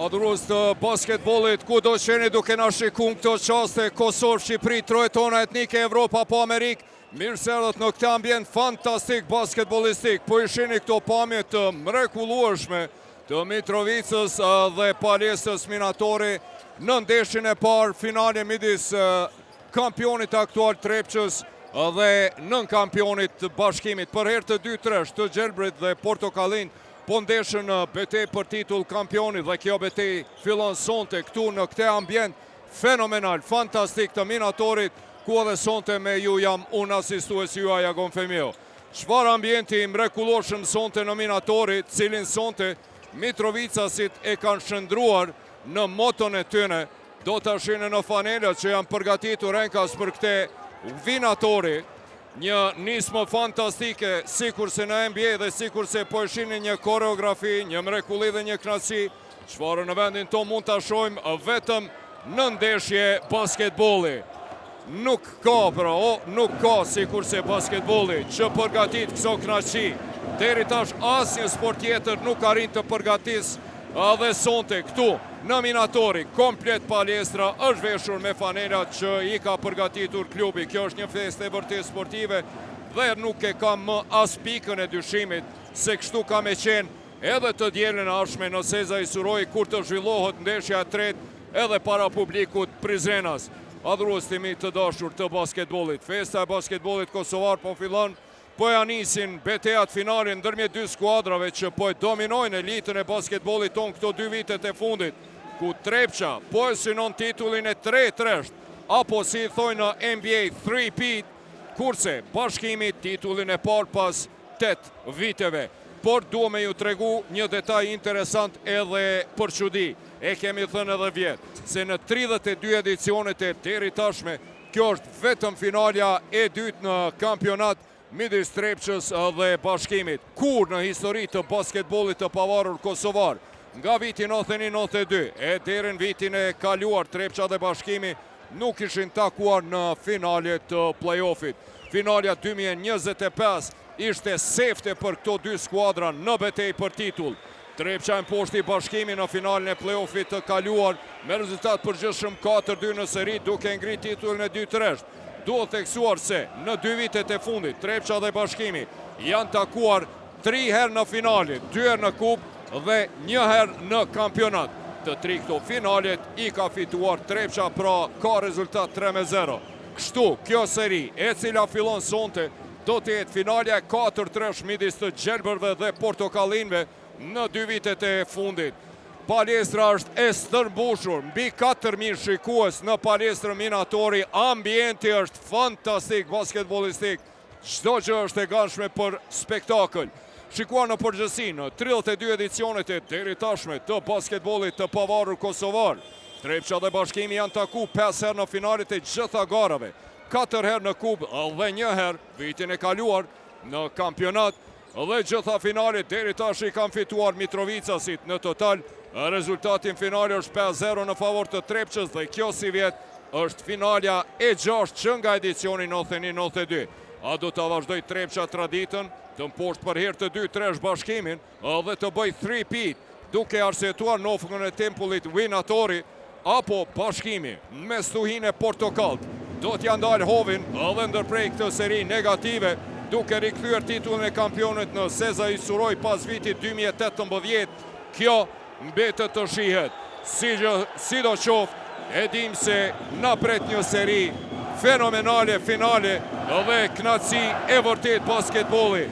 Adhurues të basketbollit, kudo që jeni duke na shiku në këto çaste, Kosovë, Shqipëri, trojet tona etnike, Evropa apo Amerikë, mirë se erdhët në këtë ambient fantastik basketbollistik. Po i shihni këto pamje të mrekullueshme të Mitrovicës dhe palestrës Minatori në ndeshjen e parë finale midis kampionit aktual Trepçës dhe nënkampionit Bashkimit. Për herë të dytë rresht të gjelbrit dhe portokallinjtë Po ndeshen në betejë për titull kampioni dhe kjo betejë fillon sonte këtu në këtë ambient fenomenal, fantastik të Minatorit, ku edhe sonte me ju jam unë asistuesi juaj Agon Femiu. Çfarë ambienti i mrekullueshëm sonte në Minatori, cilin sonte Mitrovicasit e kanë shndërruar në moton e tyne, do ta shihni në fanelat që janë përgatitur enkas për këte Winatori. Një nismë fantastike, sikurse në NBA dhe sikurse po e shihni një koreografi, një mrekulli dhe një kënaqësi, çfarë në vendin tonë mund ta shohim vetëm në ndeshje basketbolli. Nuk ka pra, o, nuk ka sikurse basketbolli që përgatit këso kënaqësi. Deri tash asnjë sport tjetër nuk arrin të përgatisë Dhe sonte këtu në Minatori, komplet palestra është veshur me fanelat që i ka përgatitur klubi. Kjo është një festë e vërtetë sportive dhe nuk e kam më as pikën e dyshimit se kështu ka me qenë edhe të dielën e ardhshme në Sezai Surroi kur të zhvillohet ndeshja e tretë edhe para publikut prizrenas. Adhurues të mi të dashur të basketbollit, festa e basketbollit kosovar po fillon. Po ja nisin betejat finale ndërmjet dy skuadrave që po e dominojnë elitën e basketbollit tonë këto dy vitet e fundit, ku Trepça po e synon titullin e tretë rresht, apo si i thojnë në NBA three-peat, kurse Bashkimi titullin e parë pas 8 viteve. Por dua me ju tregu një detaj interesant edhe për çudi. E kemi thënë edhe vjet, se në 32 edicionet e deritashme, Kjo është vetëm finalja e dytë në kampionat midis Trepçës dhe Bashkimit. Kurrë në histori të basketbollit të pavarur kosovar, nga viti 91-92 e deri në vitin e kaluar Trepça dhe Bashkimi nuk ishin takuar në finale të play-offit. Finalja 2025 Ishte sefte për këto dy skuadra në betejë për titull. Trepça e mposhti Bashkimin në finalen e play-offit të kaluar me rezultat përgjithshëm 4-2 në seri duke ngrit titullin e dytë rresht. Duhet theksuar se në dy vitet e fundit Trepça dhe Bashkimi janë takuar tri herë në finale, dy herë në kupë dhe një herë në kampionat. Të tri këto finalet i ka fituar Trepça, pra ka rezultat 3-0. Kështu, kjo seri, e cila fillon sonte, Do të jetë finalja e katërt rresht midis të gjelbërve dhe portokallinjve në dy vitet e fundit. Palestra është e stërmbushur, mbi 4.000 shikues në palestrën Minatori, ambienti është fantastik basketbollistik, çdo gjë është e gatshme për spektakël. Shikuar në përgjithësi në 32 edicionet e deritashme të basketbollit të pavarur kosovar, Trepça dhe Bashkimi janë taku 5 herë në finalet e gjitha garave, katër herë në kupë dhe një herë vitin e kaluar në kampionat dhe gjitha finalet deri tash i kanë fituar Mitrovicasit në total. Rezultati në finale është 5-0 në favor të Trepçës dhe kjo sivjet është finalja e gjashtë që nga edicioni 91-92. A do ta vazhdojë Trepça traditën të mposhtë për herë të dytë rresht Bashkimin dhe të bëjë 3-peat duke arsyetuar nofkën e tempullit Winatori apo Bashkimi me stuhinë e portokalltë do t'ia ndalë hovin dhe ndërprejë këtë seri negative duke rikthyer titullin e kampionit në Sezai Surroi pas vitit 2018. Kjo mbetet të shihet. Si gjë, sido qoftë, e dim se na pret një seri fenomenale finale dhe kënaqësi e vërtetë basketbolli,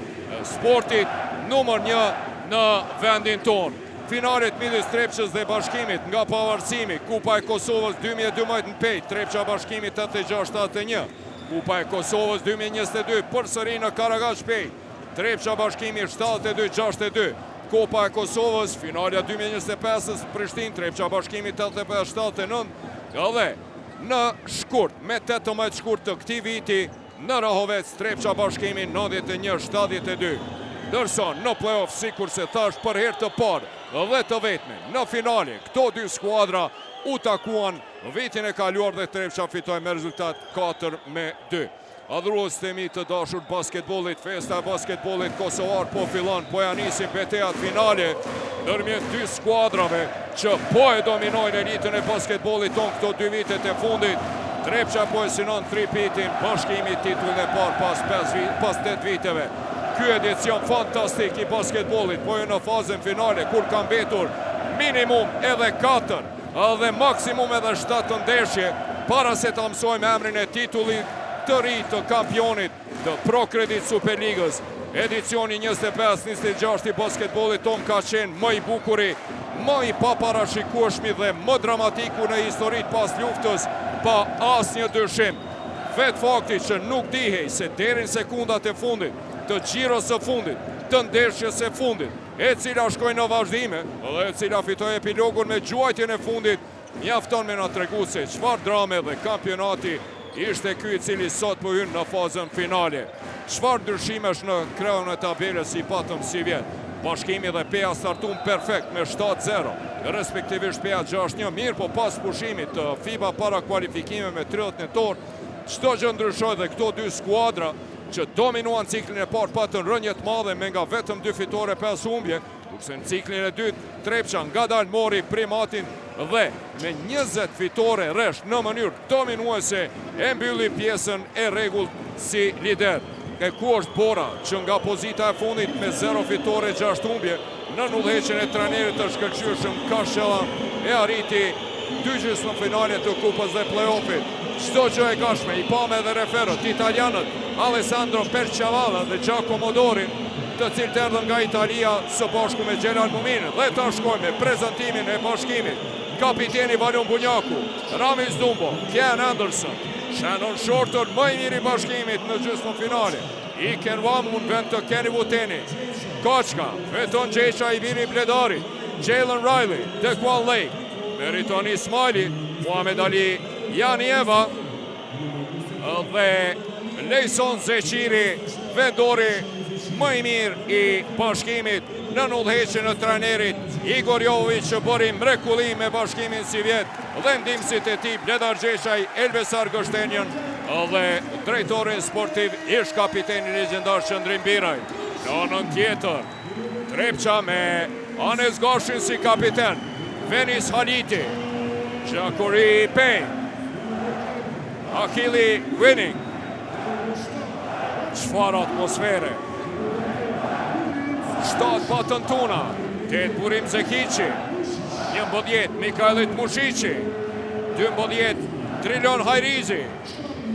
sportit numër një në vendin tonë. Finalet midis Trepçës dhe Bashkimit nga pavarësimi, Kupa e Kosovës 2012 në Pejë, Trepça Bashkimi 86-71, Kupa e Kosovës 2022 përsëri në Karagaç Pejë, Trepça Bashkimi 72-62, Kupa e Kosovës, finalja 2025-ës në Prishtinë, Trepça Bashkimi 85-79 dhe në shkurt, me 18 shkurt të këtij viti, Në Rahovec, Trepça Bashkimi 91-72. Ndërsa në play-off, sikurse thashë për herë të parë dhe të vetme, në finale, këto dy skuadra u takuan vitin e kaluar dhe Trepça fitoi me rezultat 4-2. Adhurues të mi të dashur basketbollit, festa e basketbollit kosovar po fillon, po ja nisin betejat finale ndërmjet dy skuadrave. që po e dominojnë elitën e basketbollit tonë këto dy vitet e fundit. Trepça po e synon three-peatin, Bashkimi titullin e parë pas 5 pas 8 viteve. Ky edicion fantastik i basketbollit po hyn në fazën finale kur ka mbetur minimum edhe 4 dhe maksimum edhe 7 ndeshje para se ta mësojmë emrin e titullit të ri të kampionit të ProCredit Superligës. Edicioni 25-26 i basketbollit tonë ka qenë më i bukuri, më i paparashikueshmi dhe më dramatiku në historitë pas luftës, pa asnjë dyshim. Vetë fakti që nuk dihej se deri në sekundat e fundit, të xhiros së fundit, të ndeshjes së fundit, e cila shkoi në vazhdime dhe e cila fitoi epilogun me gjuajtjen e fundit, Mjafton me na tregu se çfarë drame dhe kampionati ishte ky i cili sot po hyn në fazën finale. Çfarë ndryshimesh në kreun e tabelës i patëm sivjet. Bashkimi dhe Peja startun perfekt me 7-0, respektivisht Peja 6-1, mirëpo pas pushimit të FIBA para kualifikime me 30 nëntor, çdo gjë ndryshoi dhe këto dy skuadra që dominuan ciklin e parë patën rënie të madhe me nga vetëm dy fitore 5 humbje, Kurse në ciklin e dytë, Trepça ngadalë mori primatin dhe me 20 fitore rresht në mënyrë dominuese e mbylli pjesën e rregullt si lider. E ku është Bora, që nga pozita e fundit me 0 fitore 6 humbje, nën udhëheqjen e trajnerit të shkëlqyeshëm Kashella e arriti dy gjysmëfinale të kupës dhe play-offit. Çdo gjë e gatshme, i pamë edhe referët, italianët, Alessandro Perciavalla dhe Giacomo Dorin, të cilët erdhën nga Italia së bashku me Xhelal Muminin dhe ta shkojmë me prezantimin e Bashkimit. Kapiteni Valon Bunjaku, Ramiz Dumbo, Ken Anderson, Shannon Shorter më i miri i Bashkimit në gjysmëfinale. Ike Nwamu në vend të Kenny Wuteni. Kaçka, Veton Gjeça i biri Bledarit, Jalen Riley, Dequan Lake, Meriton Ismaili, Muhamed Ali Janieva dhe Lejson Zeqiri, vendori më i mirë i Bashkimit nën udhëheqjen e trajnerit Igor Jovović që bëri mrekulli me Bashkimin sivjet dhe ndihmësit e tij Bledar Gjeçaj, Elbesar Gështenjën dhe drejtorin sportiv ish kapiteni legjendar Qëndrim Biraj. Në anën tjetër, Trepça me Anes Gashin si kapiten, Venis Haliti, Gjakuri Payne, Akili Winning, çfarë atmosfere, 7 Patën Tuna, 8 Burim Zekiqi, 11 Mikaelit Mushiqi, 12 Drilon Hajrizi,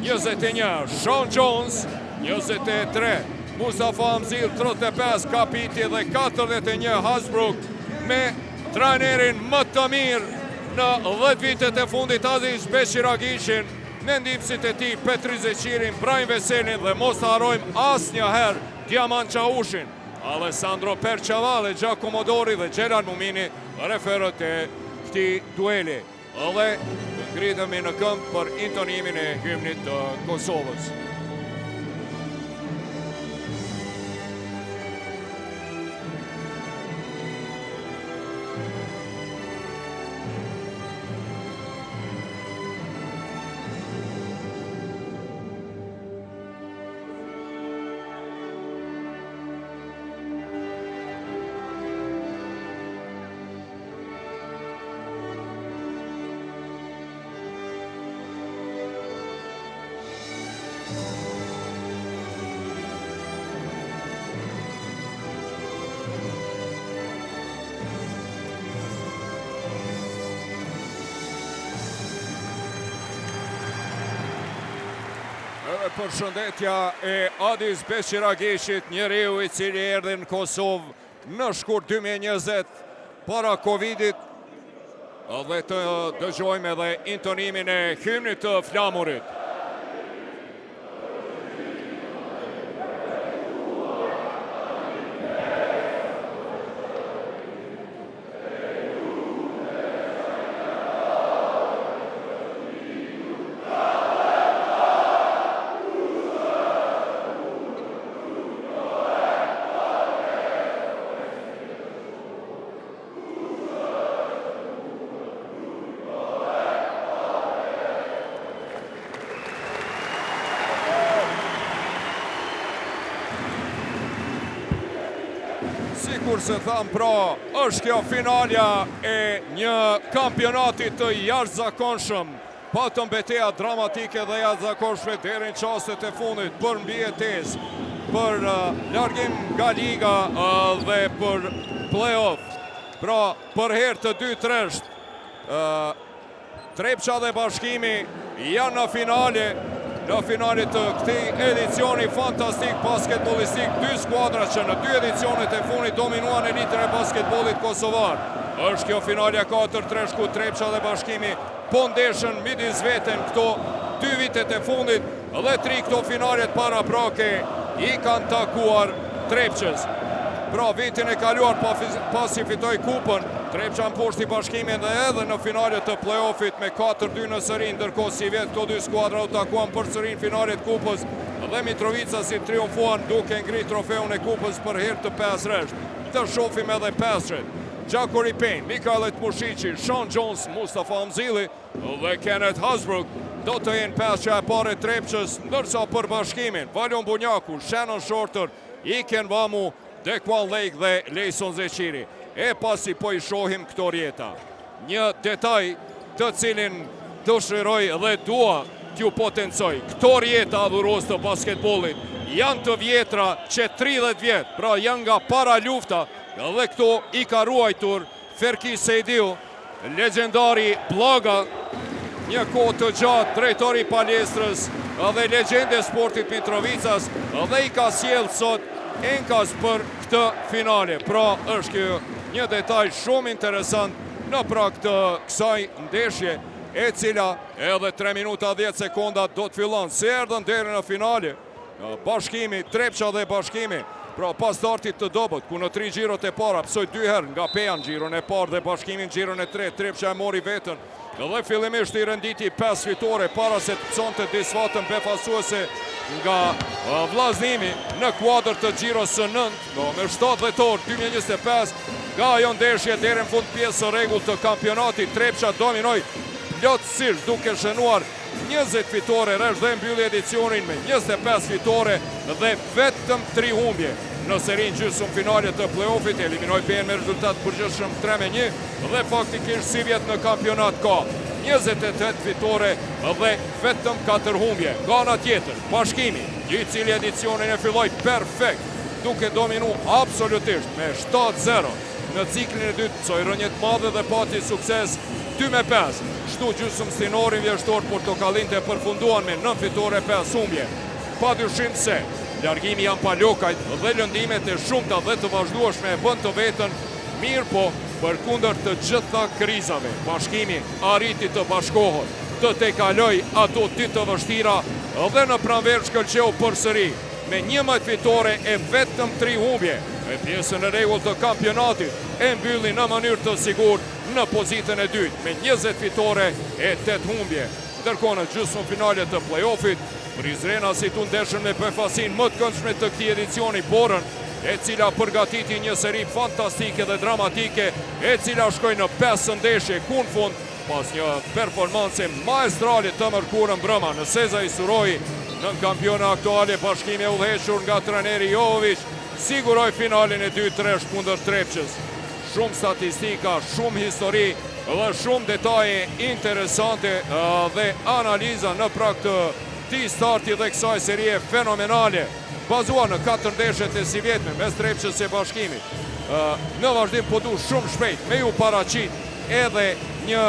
21 Sean Jones, 23 Mustafa Amzil, 35 Kapiti dhe 41 Hasbrook me trajnerin më të mirë në 10 vitet e fundit Aziz Beqiragiqin, me ndihmësit e tij Petri Zeqirin, Brahim Veselin dhe mos të harrojmë asnjëherë Diamant Çaushin, Alessandro Perciavalle, Giacomo Dori dhe Xhelal Mumini, referët e këtij dueli. Dhe të ngritemi në këmbë për intonimin e himnit të Kosovës. Edhe përshëndetja e Adis Beqiragiqit, njeriu i cili erdhi në Kosovë Në shkurt 2020, para Covidit, dhe të dëgjojmë edhe intonimin e himnit të flamurit. Sikurse thamë pra, është kjo finalja e një kampionati të jashtëzakonshëm. Patëm beteja dramatike dhe jashtëzakonshme deri në çastet e fundit për mbijetesë, për largim nga liga dhe për play-off. Pra, për herë të dytë rresht, Trepça dhe Bashkimi janë në finale, në finale të këtij edicioni fantastik basketbollistik, dy skuadra që në dy edicionet e fundit dominuan elitën e basketbollit kosovar. Është kjo finalja 4 rresht ku Trepça dhe Bashkimi po ndeshen midis veten këto dy vitet e fundit dhe tri këto finalet paraprake i kanë takuar Trepçës. Pra vitin e kaluar pasi fitoi kupën, Trepça mposhti Bashkimin dhe edhe në finale të play-offit me 4-2 në seri, ndërkohë sivjet këto dy skuadra u takuan përsëri në finale të kupës dhe Mitrovicasit triumfuan duke ngrit trofeun e kupës për herë të pesë rresht. Të shohim edhe pesëshet. Jacori Payne, Mikael Mushiqi, Sean Jones, Mustafa Amzili dhe Kenneth Hasbrook do të jenë pesëshja e parë e Trepçës, ndërsa për Bashkimin, Valon Bunjaku, Shannon Shorter, Iken Vamu, Dequan Lake dhe Lejson Zeqiri. E pasi po i shohim këto rjeta. Një detaj të cilin dëshiroj dhe dua t'ju potencoj. Këto rjeta adhurues të basketbollit janë të vjetra që 30 vjet, pra janë nga para lufta dhe këto i ka ruajtur Ferki Sejdiu, legjendari Blaga, një kohë të gjatë drejtori i palestrës dhe legjendë e sportit Mitrovicas dhe i ka sjellë sot enkas për këtë finale. Pra është kjo një detaj shumë interesant në prag të kësaj ndeshje e cila edhe 3 minuta 10 sekonda do të fillon. Si erdhën deri në finale, Bashkimi, Trepça dhe Bashkimi, pra pas startit të dobët, ku në tri xhirot e para pësoi dy herë nga Peja në xhiron e parë dhe Bashkimi në xhiron e tretë, Trepça e mori vetën dhe fillimisht i renditi 5 fitore para se të pësonte disfatën befasuese nga Vllaznimi në kuadër të xhiros së 9, me 7 dhjetor 2025, nga ajo ndeshje deri në fund pjesë së rregullt të kampionatit, Trepça dominoi plotësisht duke shënuar 20 fitore rresht dhe mbylli edicionin me 25 fitore dhe vetëm 3 humbje. Në serinë gjysmë finale të play-offit eliminoi Pejën me rezultat përgjithshëm 3-1 dhe faktikisht sivjet në kampionat ka 28 fitore dhe vetëm 4 humbje. Nga ana tjetër, Bashkimi, i cili edicionin e filloi perfekt, duke dominu absolutisht me 7-0 në ciklin e dytë pësoi rënie të madhe dhe pati sukses 2-5. Kështu gjysmë stinorin vjeshtor portokallinjtë e përfunduan me 9 fitore 5 humbje. Pa dyshim se largimi i Jan Palokajt dhe lëndimet e shumta dhe të vazhdueshme e bën të vetën, mirëpo përkundër të gjitha krizave, Bashkimi arriti të bashkohet, të tejkalojë ato ditë të vështira dhe në pranverë shkëlqeu përsëri me 11 fitore e vetëm 3 humbje. E pjesën e rregullt të kampionatit e mbylli në mënyrë të sigurt në pozitën e dytë me 20 fitore e 8 humbje. Ndërkohë në gjysmë finale të play-offit, Prizrenasit u ndeshën me befasinë më të këndshme të këtij edicioni, Borën, e cila përgatiti një seri fantastike dhe dramatike, e cila shkoi në 5 ndeshje ku në fund pas një performance maestrale të mërkurën mbrëma në Sezai Surroi, nënkampiona aktuale Bashkimi e udhëhequr nga trajneri Jovovic, siguroi finalen e dytë rresht kundër Trepçës. Shumë statistika, shumë histori dhe shumë detaje interesante dhe analiza në prag të këtij starti dhe kësaj serie fenomenale, bazuar në 4 ndeshjet e sivjetme mes Trepçës e Bashkimit. Në vazhdim po du shumë shpejt me ju paraqit edhe një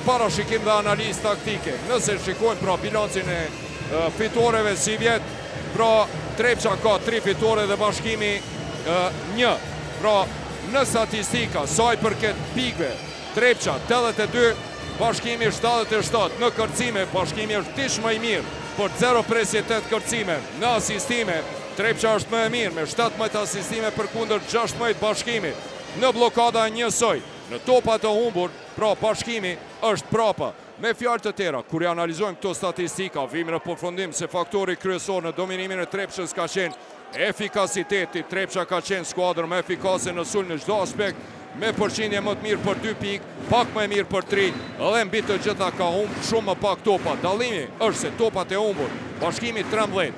parashikim dhe analizë taktike. Nëse shikojmë pra bilancin e fitoreve sivjet, pra Trepça ka 3 fitore dhe Bashkimi 1. Pra në statistika, sa i përket pikëve, Trepça 82, Bashkimi 77. Në kërcime, Bashkimi është dish më i mirë për 0.8 kërcime. Në asistime, Trepça është më e mirë me 17 asistime përkundër 16 Bashkimit. Në blokada njësoj, në topa të humbur, pra Bashkimi është prapa. Me fjalë të tjera, kur i analizojmë këto statistika, vijmë në përfundim se faktori kryesor në dominimin e Trepçës ka qenë efikasiteti. Trepça ka qenë skuadër më efikase në sulm në çdo aspekt, me përqindje më të mirë për 2 pikë, pak më e mirë për 3 dhe mbi të gjitha ka humb shumë më pak topa. Dallimi është se topat e humbur, Bashkimi 13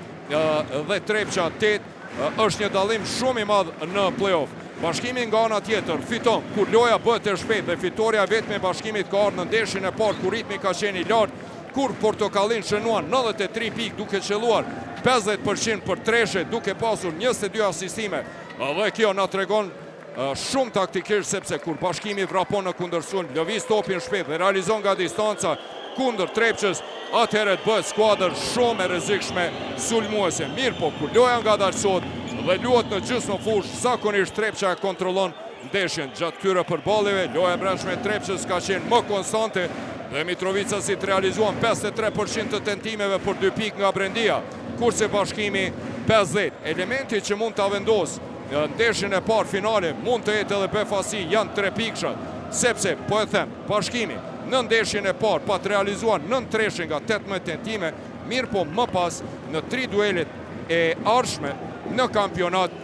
dhe Trepça 8, është një dallim shumë i madh në play-off. Bashkimi nga ana tjetër fiton kur loja bëhet e shpejtë dhe fitorja e vetme e Bashkimit ka ardhur në ndeshjen e parë ku ritmi ka qenë i lartë, kur Portokallinë shënuan 93 pikë duke qëlluar 50 për qind për treshe duke pasur 22 asistime dhe kjo na tregon shumë taktikisht sepse kur Bashkimi vrapon në kundërsulm, lëviz topin shpejt dhe realizon nga distanca kundër Trepçës, atëherë bëhet skuadër shumë e rrezikshme sulmuese. Mirëpo, kur loja ngadalësohet dhe luhet në gjysmë fushë, zakonisht Trepça e kontrollon ndeshjen. Gjatë këtyre përballjeve, loja e brendshme e Trepçës ka qenë më konstante dhe Mitrovicasit realizuan 53% të tentimeve për 2 pikë nga brendia, kurse Bashkimi 50. Elementi që mund ta vendosë Në ndeshjen e parë finale mund të jetë edhe befasi janë tre pikëshat, sepse, po e them, Bashkimi në ndeshjen e parë pat realizuar 9 treshe nga 18 tentime, mirëpo më pas në tri duelet e ardhshme në kampionat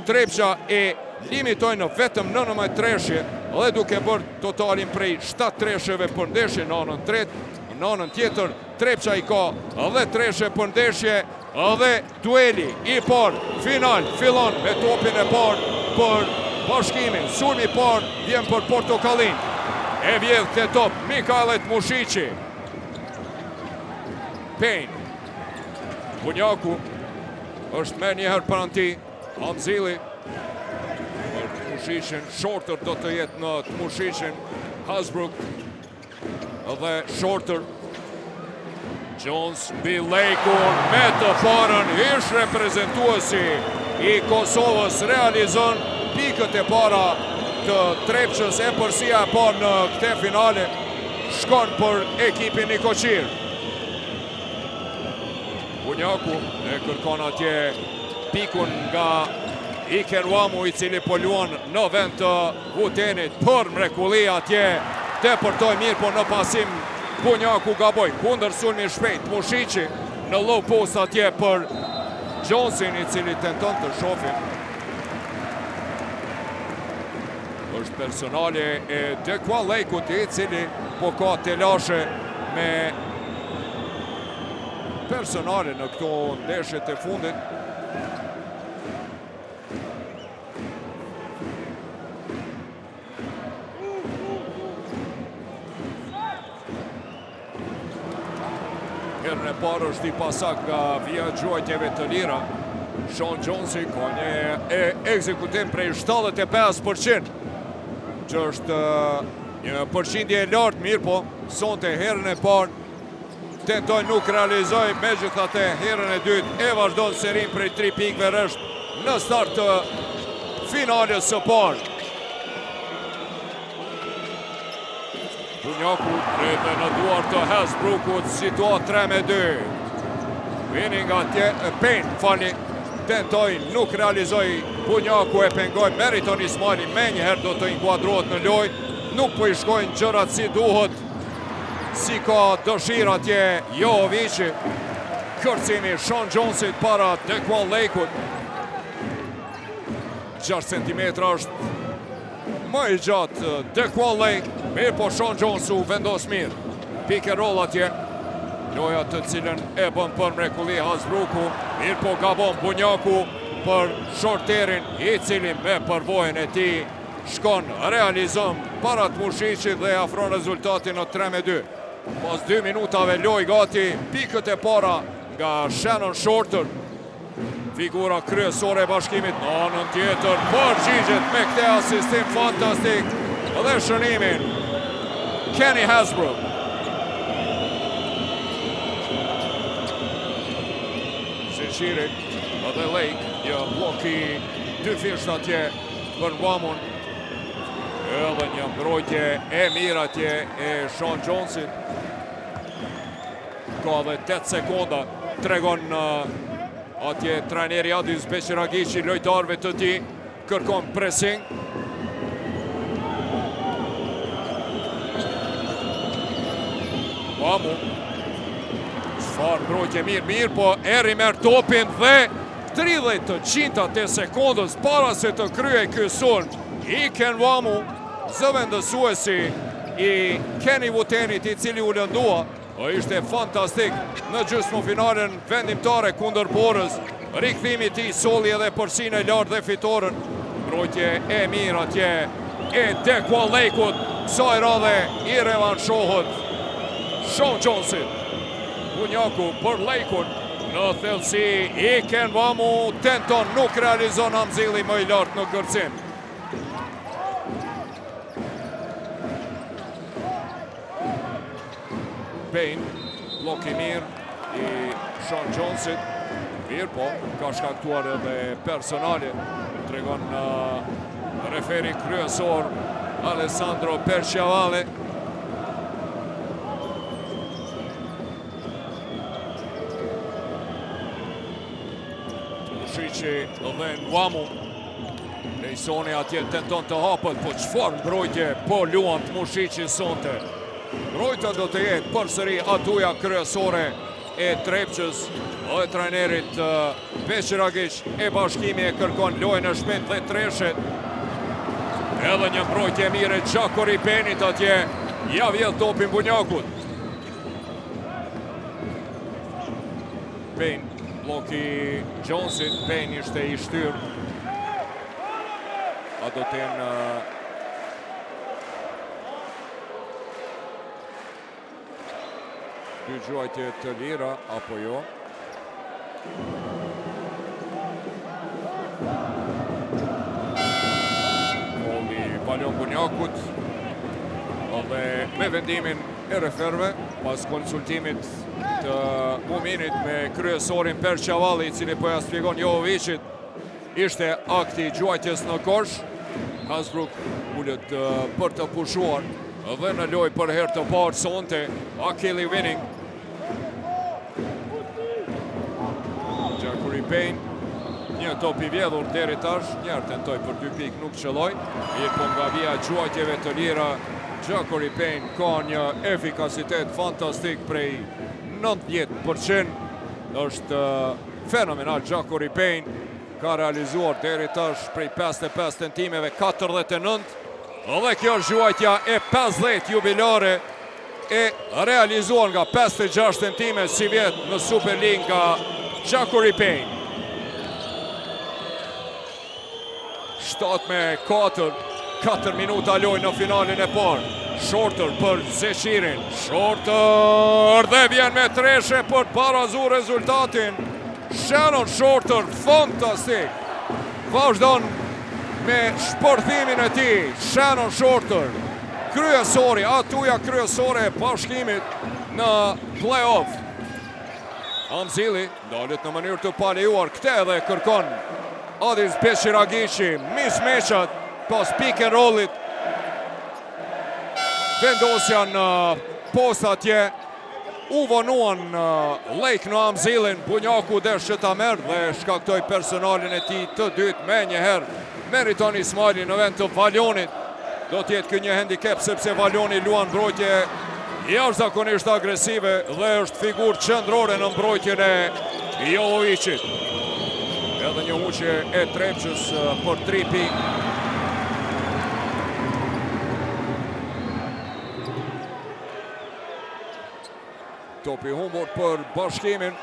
Trepça e limitoi në vetëm 19 treshe dhe duke bërë totalin prej 7 tresheve për ndeshje në anën tretë, në anën tjetër Trepça i ka dhe treshe për ndeshje dhe dueli i parë final fillon me topin e parë për Bashkimin. Sulmi i parë vjen për Portokallin. E vjedh këtë top Mikalet Mushiqi. Payne. Bunjaku është menjëherë pranë tij. Amzili për Mushiqin. Shorter do të jetë në të Mushiqin. Hasbrook Dhe Shorter Jones mbi Lejkun me të parën ish reprezentuesi i Kosovës realizon pikët e para të Trepçës epërsia e parë në këte finale shkon për ekipin nikoqir. Bunjaku e kërkon atje pikun nga Ike Nwamu i cili po luan në vend të Vutenit për mrekulli atje depërtoi mirë po në pasim Bunjaku gaboi kundër sulmi shpejt Mushiqi në low post atje për Jonesin i cili tenton të shofin është personale e Dequan Lake-ut i cili po ka telashe me personale në këto ndeshjet e fundit. Herën e parë është i pasaktë nga vija e gjuajtjeve të lira. Sean Jonesi ka një e ekzekutim prej 75%, që është një përqindje e lartë, mirëpo, sonte herën e parë Tentoi nuk realizoi, megjithatë herën e dytë e vazhdon serinë prej 3 pikëve rresht në start të finales së parë. Bunjaku drejt dhe në duar të Hasbrookut, situatë 3 me 2. Vini nga tje, Payne, falni, tentoi, nuk realizoi, Bunjaku e pengoi, Meriton Ismajli menjëherë do të inkuadrohet në lojë, nuk po i shkojnë gjërat si duhet, Si ka dëshirë atje Joviqi. Kërcimi Sean Jonesit para Dequan Lake-ut. 6 cm është më i gjatë Dequan Lake. Mirëpo Sean Jones u vendos mirë. Pick and roll atje. Loja të cilën e bën për mrekulli Hasbrooku. Mirëpo gabon Bunjaku për Shorterin i cili me përvojën e tij Shkon, realizon para të Mushiqit dhe afron rezultatin në 3 me 2. Pas 2 minutave lojë gati pikët e para nga Shannon Shorter. Figura kryesore e bashkimit në anën tjetër, përgjigjet me këte asistim fantastik dhe shënimin Kenny Hasbrook. Zeqiri dhe Lake, një blok i dyfishtë atje Për Nwamun, edhe një mbrojtje e mirë atje e Sean Jonesit. Ka dhe 8 sekonda, tregon atje trajneri Adis Beqiragiqi lojtarëve të tij, kërkon pressing. Nwamu, çfarë mbrojtje mirë, mirë, po e rimerr topin dhe 30 të qindtat e sekondës para se të kryhej ky sulm. Ike Nwamu, zëvendësuesi i Kenny Wootenit i cili u lëndua, ishte fantastik në gjysmëfinalen vendimtare kundër Borës. Rikthimi i tij solli edhe epërsinë e lartë dhe fitoren. Mbrojtje e mirë atje e Dekua Lejkut, kësaj radhe i revanshohet Sean Jonesit. Bunjaku për Lejkun në thellësi Ike Nwamu tenton nuk realizon Amzili më i lartë në kërcim. Payne, bllok i mirë i Sean Jonesit, mirëpo, ka shkaktuar edhe personale, tregon uh, referi kryesor Alessandro Perciavalle. Mushiqi dhe Nwamu. Lejsoni atje tenton të hapët, po çfarë mbrojtje po luan Mushiqi sonte. Mbrojtja do të jetë përsëri atuja kryesore e Trepçës dhe trajnerit Beqiragiq e Bashkimi e kërkon lojën e shpejtë dhe treshet. Edhe një mbrojtje e mirë e Jacori Payne-it atje, ja vjedh topin Bunjakut. Payne, blloki i Jonesit, Payne ishte i shtyrë. A do të jenë dy gjuajtje të lira, apo jo? Faulli i Valon Bunjakut dhe me vendimin e referëve, pas konsultimit të Muminit me kryesorin Perciavalle, i cili po ja spjegon Jovoviqit, ishte akti i gjuajtjes në kosh. Hasbrook ulet për të pushuar dhe në lojë për herë të parë sonte Akili Winning. Jacori Payne, një top i vjedhur deri tash, një herë tentoi për dy pikë, nuk qëlloi. Mirëpo nga vija e gjuajtjeve të lira, Jacori Payne ka një efikasitet fantastik prej 90%. Është fenomenal Jacori Payne ka realizuar deri tash prej 55 tentimeve 49 dhe kjo është gjuajtja e 50 jubilare e realizuar nga 56 tentime sivjet në Super League nga Jacori Payne. 7 me 4, 4 minuta lojë në finalen e parë. Shorter për Zeqirin, Shorter dhe vjen me treshe për të barazu rezultatin. Shannon Shorter, fantastik. Vazhdon me shpërthimin e tij, Shannon Shorter, kryesori, atuja kryesore e Bashkimit në play-off. Amzili ndalet në mënyrë të palejuar, këtë edhe kërkon Adis Beqiragiqi, mismatchat pas pick and rollit. Vendosja në post atje, u vonuan Lake në Amzilin, Bunjaku desh që ta merr dhe shkaktoi personalin e tij të dytë menjëherë. Meriton Ismaili në vend të Valonit. Do të jetë ky një handicap sepse Valoni luan mbrojtje jashtëzakonisht agresive dhe është figurë qendrore në mbrojtjen e Jovoviqit. Edhe një huqje e Trepçës për 3 pikë. Topi humbur për Bashkimin.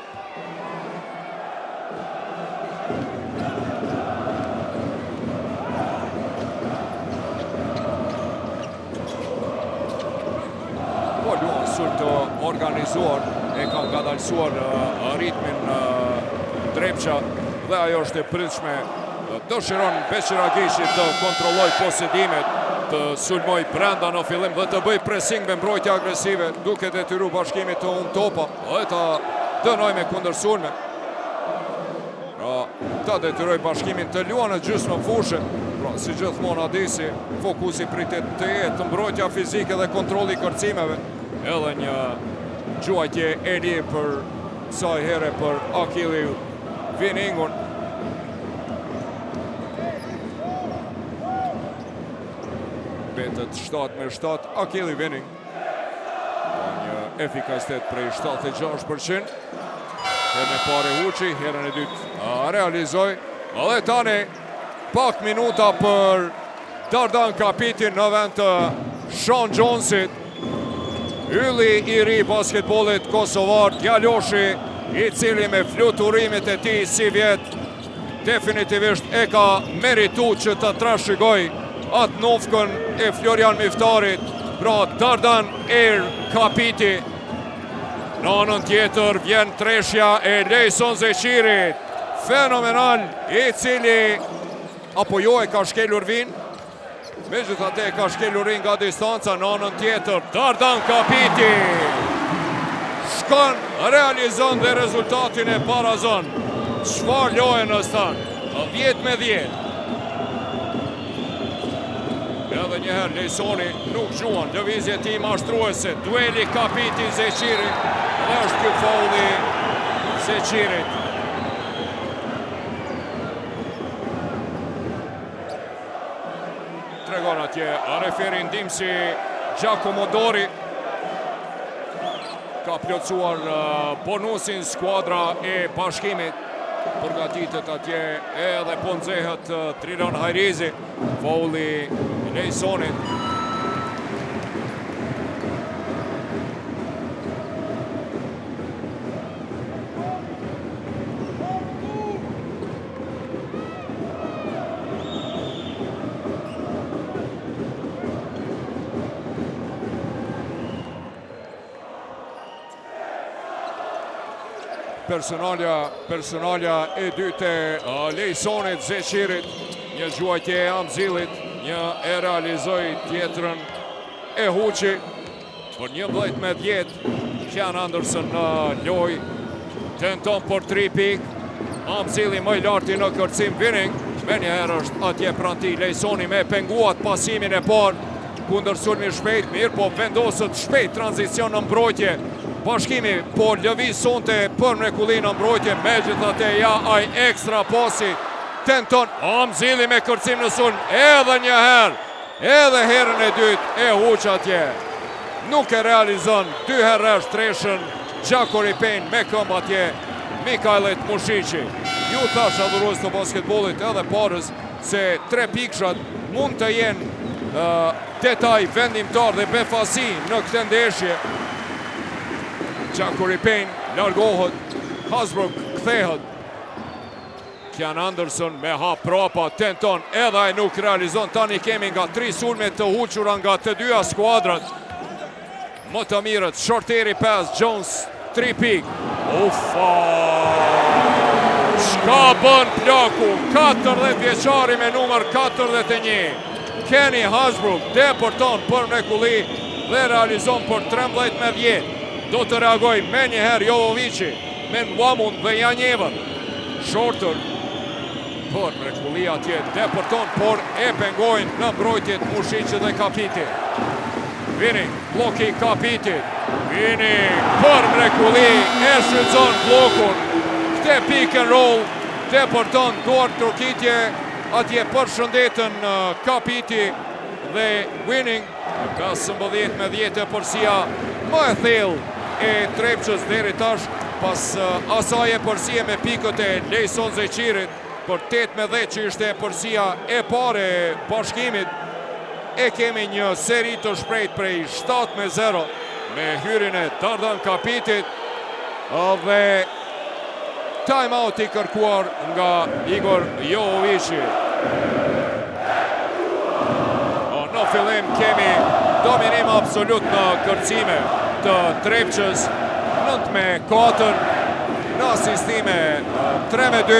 Po luan sulm të organizuar, e ka ngadalësuar ritmin Trepça dhe ajo është e pritshme. Dëshiron Beqiragiqi të kontrollojë posedimet, të sulmojë brenda në fillim dhe të bëjë pressing me mbrojtje agresive, duke detyru Bashkimit të humbë topa dhe ta dënojë me kundërsulme. Pra, ta detyrojë Bashkimin të luan në gjysmë fushe. Pra, si gjithmonë Adisi, fokusi pritet të jetë mbrojtja fizike dhe kontrolli i kërcimeve. Edhe një gjuajtje e lirë për kësaj here për Akili Viningun. Mbetet 7 me 7, Akili Vining. Ka një efikasitet prej 76%. Herën e parë e huqi, herën e dytë realizoi. Dhe tani, pak minuta për Dardan Kapitin në vend të Sean Jonesit. Ylli i ri basketbollit kosovar, djaloshi, i cili me fluturimet e tij sivjet. definitivisht e ka meritu që të trashëgoj atë nofkën e Florian Miftarit, pra Dardan Air Kapiti. Në anën tjetër vjen treshja e Lejson Zeqirit, fenomenal, i cili apo jo e ka shkelur vijën, megjithatë e ka shkelur vijën nga distanca në anën tjetër, Dardan Kapiti, shkon, realizon dhe rezultatin e barazon, çfarë loje në stan, 10 me 10. Edhe një herë Lejsoni nuk gjuan, lëvizje e tij mashtruese, dueli Kapiti Zeqiri dhe është ky faulli Zeqirit. Tregon atje referi ndihmësi Giacomo Dori ka plotësuar bonusin skuadra e Bashkimit. Përgatitet atje edhe po nxehet Drilon Hajrizi. Faulli i Lejsonit. Personalja, personalja e dytë e Lejsonit Zeqirit, një gjuajtje e Amzilit, një e realizoi tjetrën e huqi, për 11 me 10, Kian Anderson në lojë, tenton për 3 pikë, Amzili më i larti në kërcim Winning, menjëherë është atje pranë tij Lejsoni me penguat pasimin e parë, Kundërsulmi shpejt, mirëpo vendoset shpejt tranzicion në mbrojtje. Bashkimi po lëviz sonte për mrekulli në mbrojtje, megjithatë ja ai ekstra pasi tenton Amzili me kërcim në sulm edhe një herë, edhe herën e dytë e huq atje. Nuk e realizon dy herë rresht treshën Jacori Payne me këmbë atje Mikaelit Mushiqi. Ju thashë adhurues të basketbollit edhe parës se tre pikëshat mund të jenë detaj vendimtar dhe befasi në këtë ndeshje. Jacori Payne largohet, Hasbrook kthehet. Kian Anderson me hap prapa, tenton edhe ai nuk realizon. Tani kemi nga tri sulme të huqura nga të dyja skuadrat. Më të mirët, Shorteri 5, Jones 3 pikë. Ufa! Çka bën plaku, 40 vjeçari me numër 41. Kenny Hasbrook depërton për mrekulli dhe realizon për 13 me 10. Do të reagojë menjëherë Jovovici me Nwamun dhe Janjevën. Shorter për mrekulli atje depërton, por e pengojnë në mbrojtjet Mushiqi dhe Kapiti. Vini, bloki i Kapitit. Vini, për mrekulli, e shfrytëzon bllokun. Këtë pick and roll, depërton duartrokitje, atje përshëndetën Kapiti dhe Winning. 15 me 10 epërsia më e thellë e Trepçës deri tash pas asaj epërsie me pikët e Lejson Zeqirit për 8 me 10 që ishte epërsia e parë e Bashkimit e kemi një seri të shpejtë prej 7 me 0 me hyrjen e Dardan Kapitit dhe time out i kërkuar nga Igor Jovovici. Në fillim kemi dominim absolut në kërcime të Trepçës, 9 me 4, në asistime 3 me 2,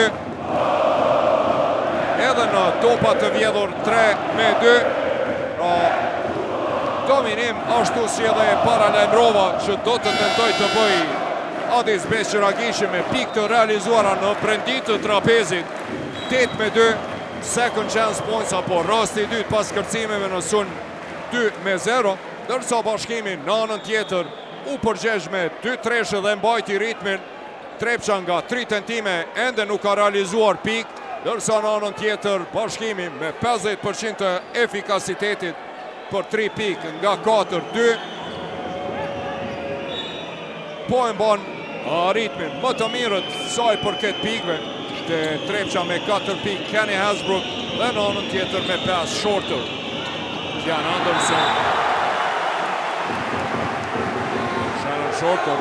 edhe në topa të vjedhur 3 me 2, pra dominim ashtu si edhe paralajmërova që do të tentoj të bëj Adis Beqiragishi me pikë të realizuara në brendi të trapezit 8 me 2, second chance points apo rasti i dytë pas kërcimeve në sulm 2 me 0, ndërsa Bashkimi në anën tjetër u përgjegj me 2 treshe dhe mbajti ritmin. Trepça nga 3 tentime ende nuk ka realizuar pikë, ndërsa në anën tjetër Bashkimi me 50% të efikasitetit për 3 pikë nga 4-2. Po e mban ritmin më të mirët sa i përket pikëve te Trepça me 4 pikë Kenny Hasbrook dhe në anën tjetër me 5 Shorter. Kian Anderson. Shannon Shorter.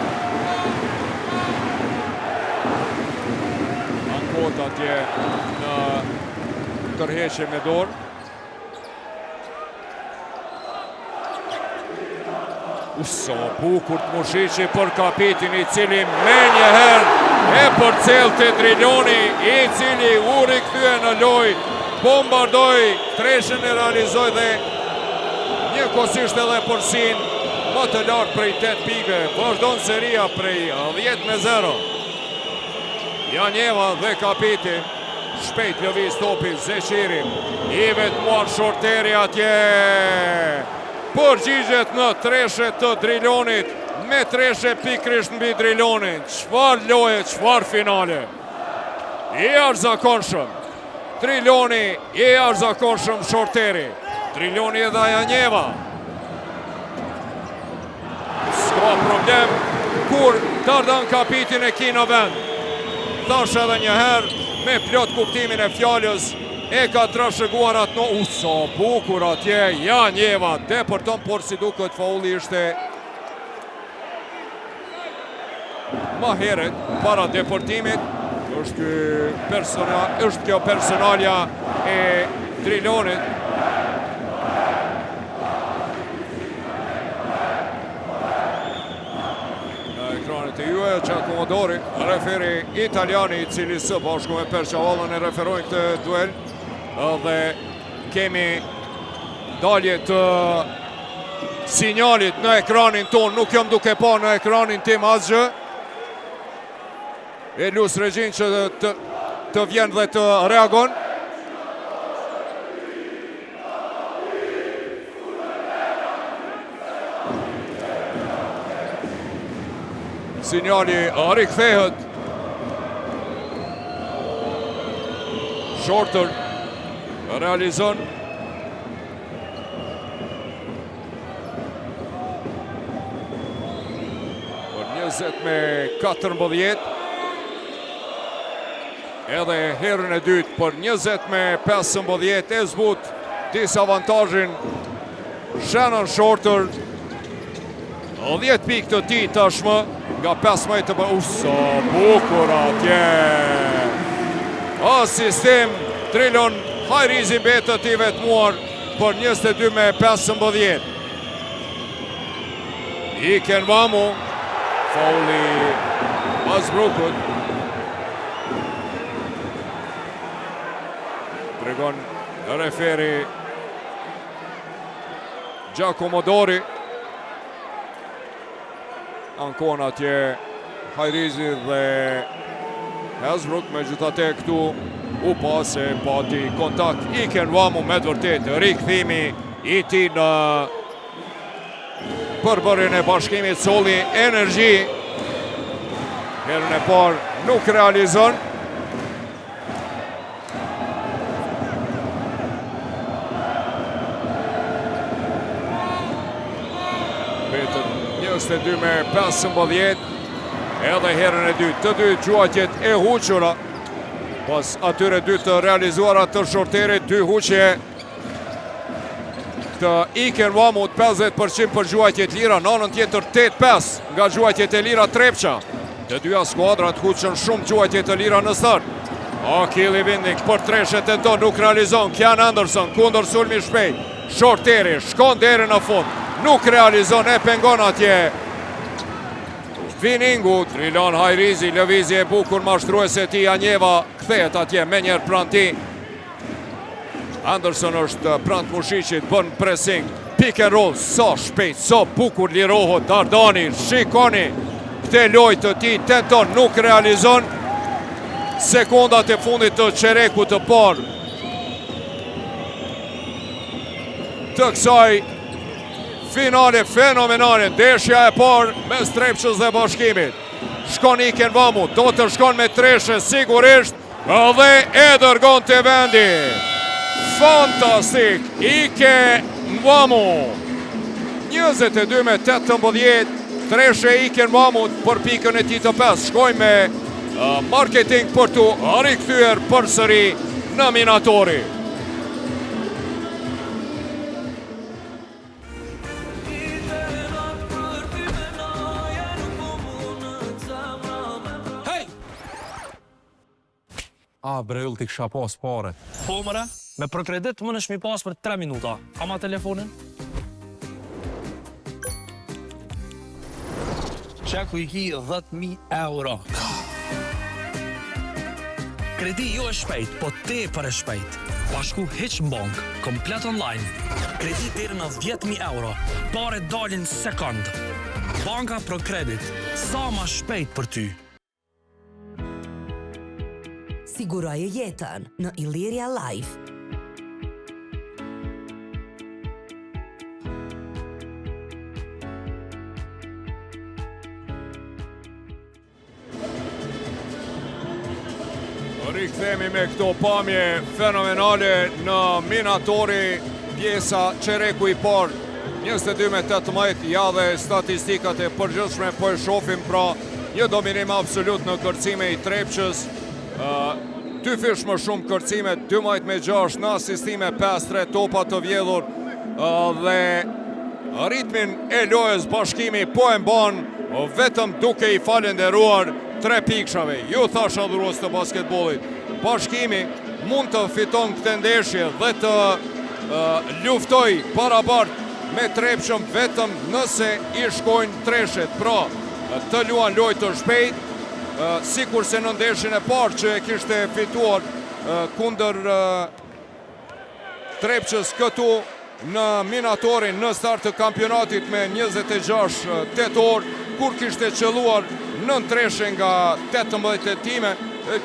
Reagohet atje në tërheqje me dorë. U sa bukur të Mushiqi për Kapitin i cili menjëherë e përcjell te Driloni i cili u rikthye në lojë, bombardoi, treshen e realizoi dhe njëkohësisht edhe epërsinë më të lartë prej 8 pikëve. Vazhdon seria prej 10 me 0. Janjeva dhe Kapiti, shpejt lëviz topi, Zeqiri, i vetmuar Shorteri atje, përgjigjet në treshe të Drilonit, me treshe pikërisht mbi Drilonin, çfarë loje, çfarë finale, i jashtëzakonshëm, Driloni, i jashtëzakonshëm Shorteri, Driloni edhe Janjeva, S'ka problem kur Dardan Kapitin e ki në vend. Thashë edhe një herë me plot kuptimin e fjalës e ka trashëguar atë në u sa bukur atje Janjeva depërton por si duket faulli ishte më herët para depërtimit është ky personal është kjo personalja e Drilonit Në ekranet e juaja, Giacomo Dori, referi italiani i cili së bashku me Perçavallën e referojnë këtë duel dhe kemi dalje të sinjalit në ekranin tonë, nuk jam duke pa në ekranin tim asgjë. E lus regjinë që të, të vjen dhe të reagon. Sinjali rikthehet. Shorter realizon Për 20 me 14 Edhe herën e dytë për 20 me 15 e zbut disavantazhin Shannon Shorter 10 pikë të tij tashmë nga 15 të bërë. Sa bukur atje. Asistim Drilon Hajrizi mbetet i vetmuar për 22 me 15. Ike Nwamu, faulli Hasbrookut. Tregon referi Giacomo Dori. Ankon atje Hajrizi dhe Hasbrook, megjithatë këtu u pa se pati kontakt Ike Nwamu me të vërtetë rikthimi i tij në përbërjen e Bashkimit solli energji. Herën e parë nuk realizon. Mbetet 22 me 15 edhe herën e dytë. Të dy gjuajtjet e huqura pas atyre dy të realizuara të Shorterit, dy huqje të Ike Nwamut 50% për gjuajtjet e lira, në anën tjetër 8-5 nga gjuajtjet e lira Trepça. Të dyja skuadrat huqën shumë gjuajtje të lira në start. Akili Vinding për treshe tenton, nuk realizon. Kian Anderson kundërsulmi i shpejt. Shorteri shkon deri në fund. Nuk realizon e pengon atje. Viningu, Drilon Hajrizi, lëvizje e bukur mashtruese e tij Janjeva, kthehet atje menjëherë pranë tij. Anderson është pranë Mushiqit, bën pressing, pick and roll, sa shpejt, sa bukur lirohet Dardani, shikoni këtë lojë të tij, tenton, nuk realizon, sekondat e fundit të çerekut të parë të kësaj finale fenomenale, ndeshja e parë mes Trepçës dhe Bashkimit. Shkon Ike Nwamu, do të shkon me treshe sigurisht, Dhe e dërgon te vendi. Fantastik, Ike Nwamu. 22 me 18, treshe Ike Nwamut për pikën e tij të 5. Shkojmë me marketing për t'u rikthyer përsëri në Minatori. Ah bre yll t'i kisha pas paret. Po more, me ProCredit mundesh m'i pas për 3 minuta. Ama telefonin? Qe ku i ki 10.000 euro. Kredi jo e shpejt, po tepër e shpejt. Pa shku hiç në bankë, komplet online. Kredi deri në 10.000 euro. Pare dalin sekond. Banka ProCredit, sa ma shpejt për ty. Siguroje jetën në Illyria Life. Rikthehemi me këto pamje fenomenale në Minatori, pjesa çereku i parë 22 me 18, ja dhe statistikat e përgjithshme po e shofim pra një dominim absolut në kërcime i Trepçës, dyfish më shumë kërcime, 12 me 6 në asistime, 5-3 topa të vjedhur dhe ritmin e lojës Bashkimi po e mban vetëm duke i falenderuar tre pikëshave. Ju thashë adhurues të basketbollit, Bashkimi mund të fiton këtë ndeshje dhe të luftojë barabart me Trepçën vetëm nëse i shkojnë treshet. Pra, të luan lojë të shpejt, sikurse në ndeshjen e parë që e kishte fituar kundër Trepçës këtu në Minatorin në start të kampionatit me 26 tetor, kur kishte qëlluar 9 treshe nga 18 tentime,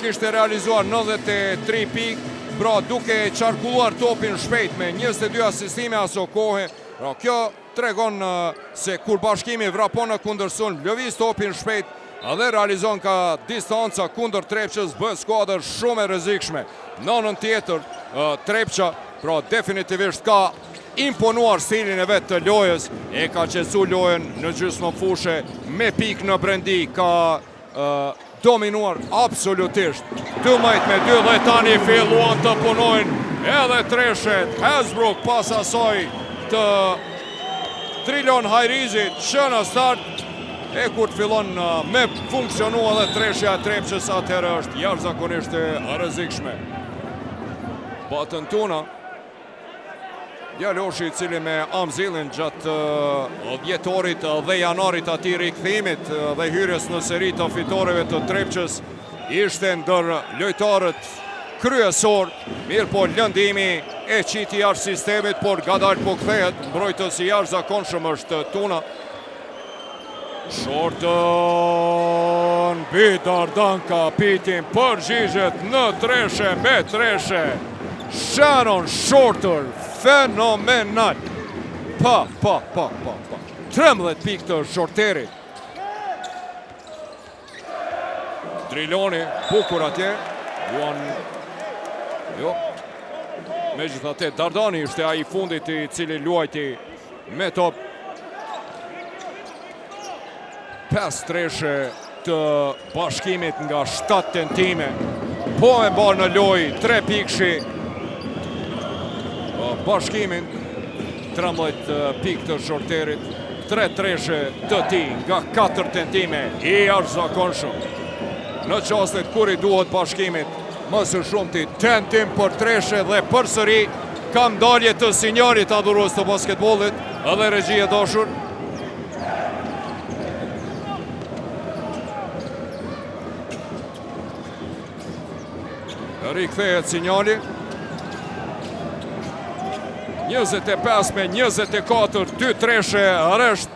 kishte realizuar 93 pikë, pra duke qarkulluar topin shpejt me 22 asistime aso kohe, pra kjo tregon se kur Bashkimi vrapon në kundërsulm, lëviz topin shpejt dhe realizon nga distanca kundër Trepçës, bëhet skuadër shumë e rrezikshme. Në anën tjetër, Trepça, pra definitivisht ka imponuar stilin e vet të lojës, e ka qetësu lojën në gjysmë fushe me pikë në brendi, ka dominuar absolutisht. 12 me 2 dhe tani filluan të punojnë edhe treshet. Hasbrook pas asaj të Drilon Hajrizit që në start e kur të fillon me funksionu edhe treshja e Trepçës atëherë është jashtëzakonisht e rrezikshme. Batën Tuna Djaloshi i cili me Amzilin gjatë dhjetorit dhe janarit atij rikthimit dhe hyrjes në seri të fitoreve të Trepçës ishte ndër lojtarët kryesor, mirëpo lëndimi e qiti jashtë sistemit, por ngadalë po kthehet, mbrojtës i jashtëzakonshëm është Tuna. Shortën mbi Dardan Kapitin përgjigjet në treshe me treshe. Shannon Shorter, fenomenal. Pa, pa, pa, pa, pa. 13 pikë të Shorterit. Driloni, bukur atje. Luan, jo. Megjithatë, Dardani ishte ai i fundit i cili luajti me top. 5 treshe të Bashkimit nga 7 tentime. Po e mban në lojë 3 pikëshi Bashkimin 13 pikë të Shorterit, 3 treshe të tij nga 4 tentime i jashtëzakonshëm. Në çastet kur i duhet Bashkimit, më së shumti tentim për treshe dhe përsëri kam dalje të sinjalit adhurues të basketbollit edhe regji e dashur. Rikthehet sinjali. 25 me 24, 2 treshe rresht.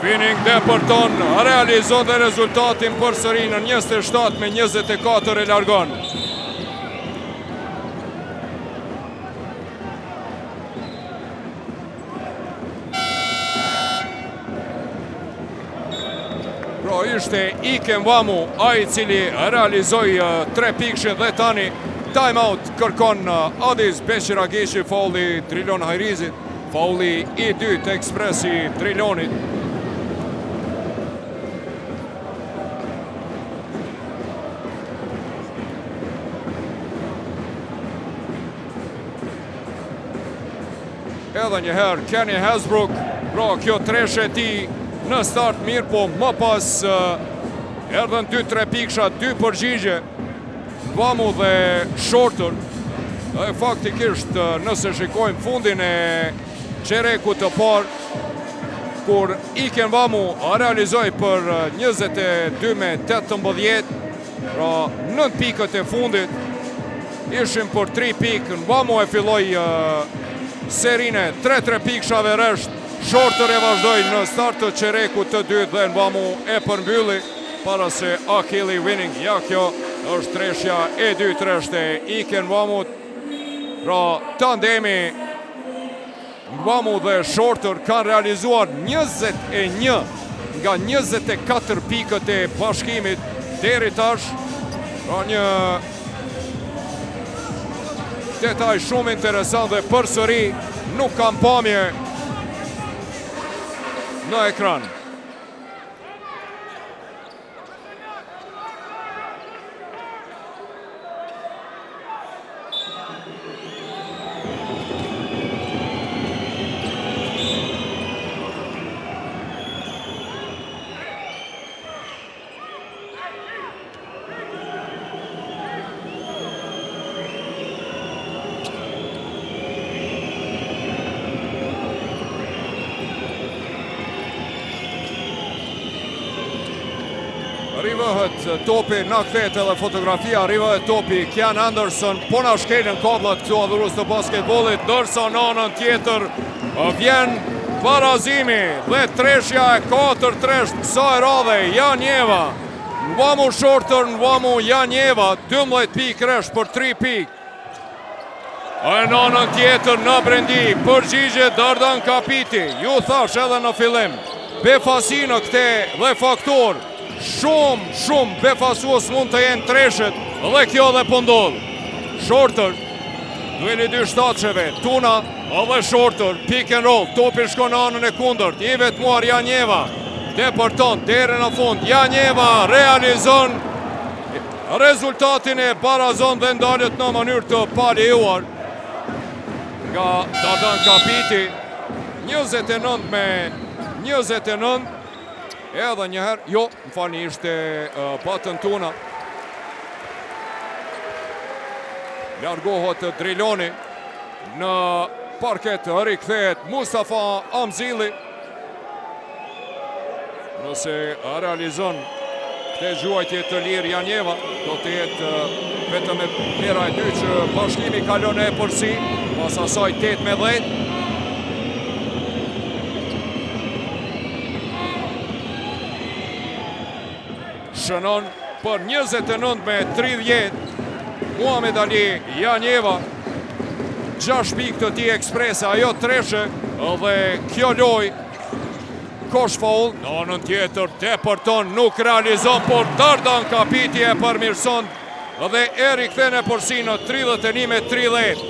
Finning depërton, realizon dhe rezultatin përsëri në 27 me 24 e largon. Pra ishte Ike Nwamu, ai i cili realizoi 3 pikëshin dhe tani time out kërkon Adis Beqiragiqi, faulli i Drilon Hajrizit, faulli i dytë ekspres i Drilonit. Edhe një herë Kenny Hasbrook, pra kjo treshe e tij në start mirë, po më pas erdhën 2-3 pikësha, 2 përgjigje. Nwamu dhe Shorter. Dhe faktikisht nëse shikojmë fundin e çerekut të parë, kur Ike Nwamu realizoi për 22 me 18, pra 9 pikët e fundit, ishin për 3 pikë, Nwamu e filloi serinë e 3-3 pikëshave rresht, Shorter e vazhdoi në start të çerekut të dytë dhe Nwamu e përmbylli para se Akili Winning, ja kjo është treshja e dytë rresht e Ike Nwamut, pra tandemi Nwamu dhe Shorter kanë realizuar 21 nga 24 pikët e bashkimit deri tash. Pra një detaj shumë interesant dhe përsëri nuk kam pamje në ekran. Rivëhet topi, na kthehet edhe fotografia, rivëhet topi, Kian Anderson, po na shkelën kabllat këtu adhurues të basketbollit, ndërsa në anën tjetër vjen barazimi dhe treshja e katërt rresht kësaj radhe, Janjeva, Nwamu Shorter, Nwamu Janjeva, 12 pikë rresht për 3 pikë. E në anën tjetër në brendi, përgjigjet Dardan Kapiti, ju thash edhe në fillim, befasi në këte dhe faktor, shumë, shumë befasues mund të jenë treshet, dhe kjo dhe po ndodh. Shorter, dueli dy shtatësheve, Tuna dhe Shorter, pick and roll, topi shkon në anën e kundërt, i vetmuar Janjeva, depërton deri në fund, Janjeva realizon Rezultatin e barazon dhe ndalet në mënyrë të palejuar nga Dardan Kapiti 29 me 29 edhe njëherë, jo, më falni ishte Batën Tuna largohet Driloni në parket rikthehet Mustafa Amzili Nëse realizon këtë gjuajtje të lirë Janjeva, do të jetë vetëm e hera e dytë që bashkimi kalon në epërsi, pas asaj 8 me 10. Shënon për 29 me 30 Muhamed Ali Janjeva 6 pikë të tij eksprese ajo treshe dhe kjo lojë kosh faul në anën tjetër depërton nuk realizon por Dardan Kapiti e përmirëson dhe e rikthen epërsinë në 31 me 30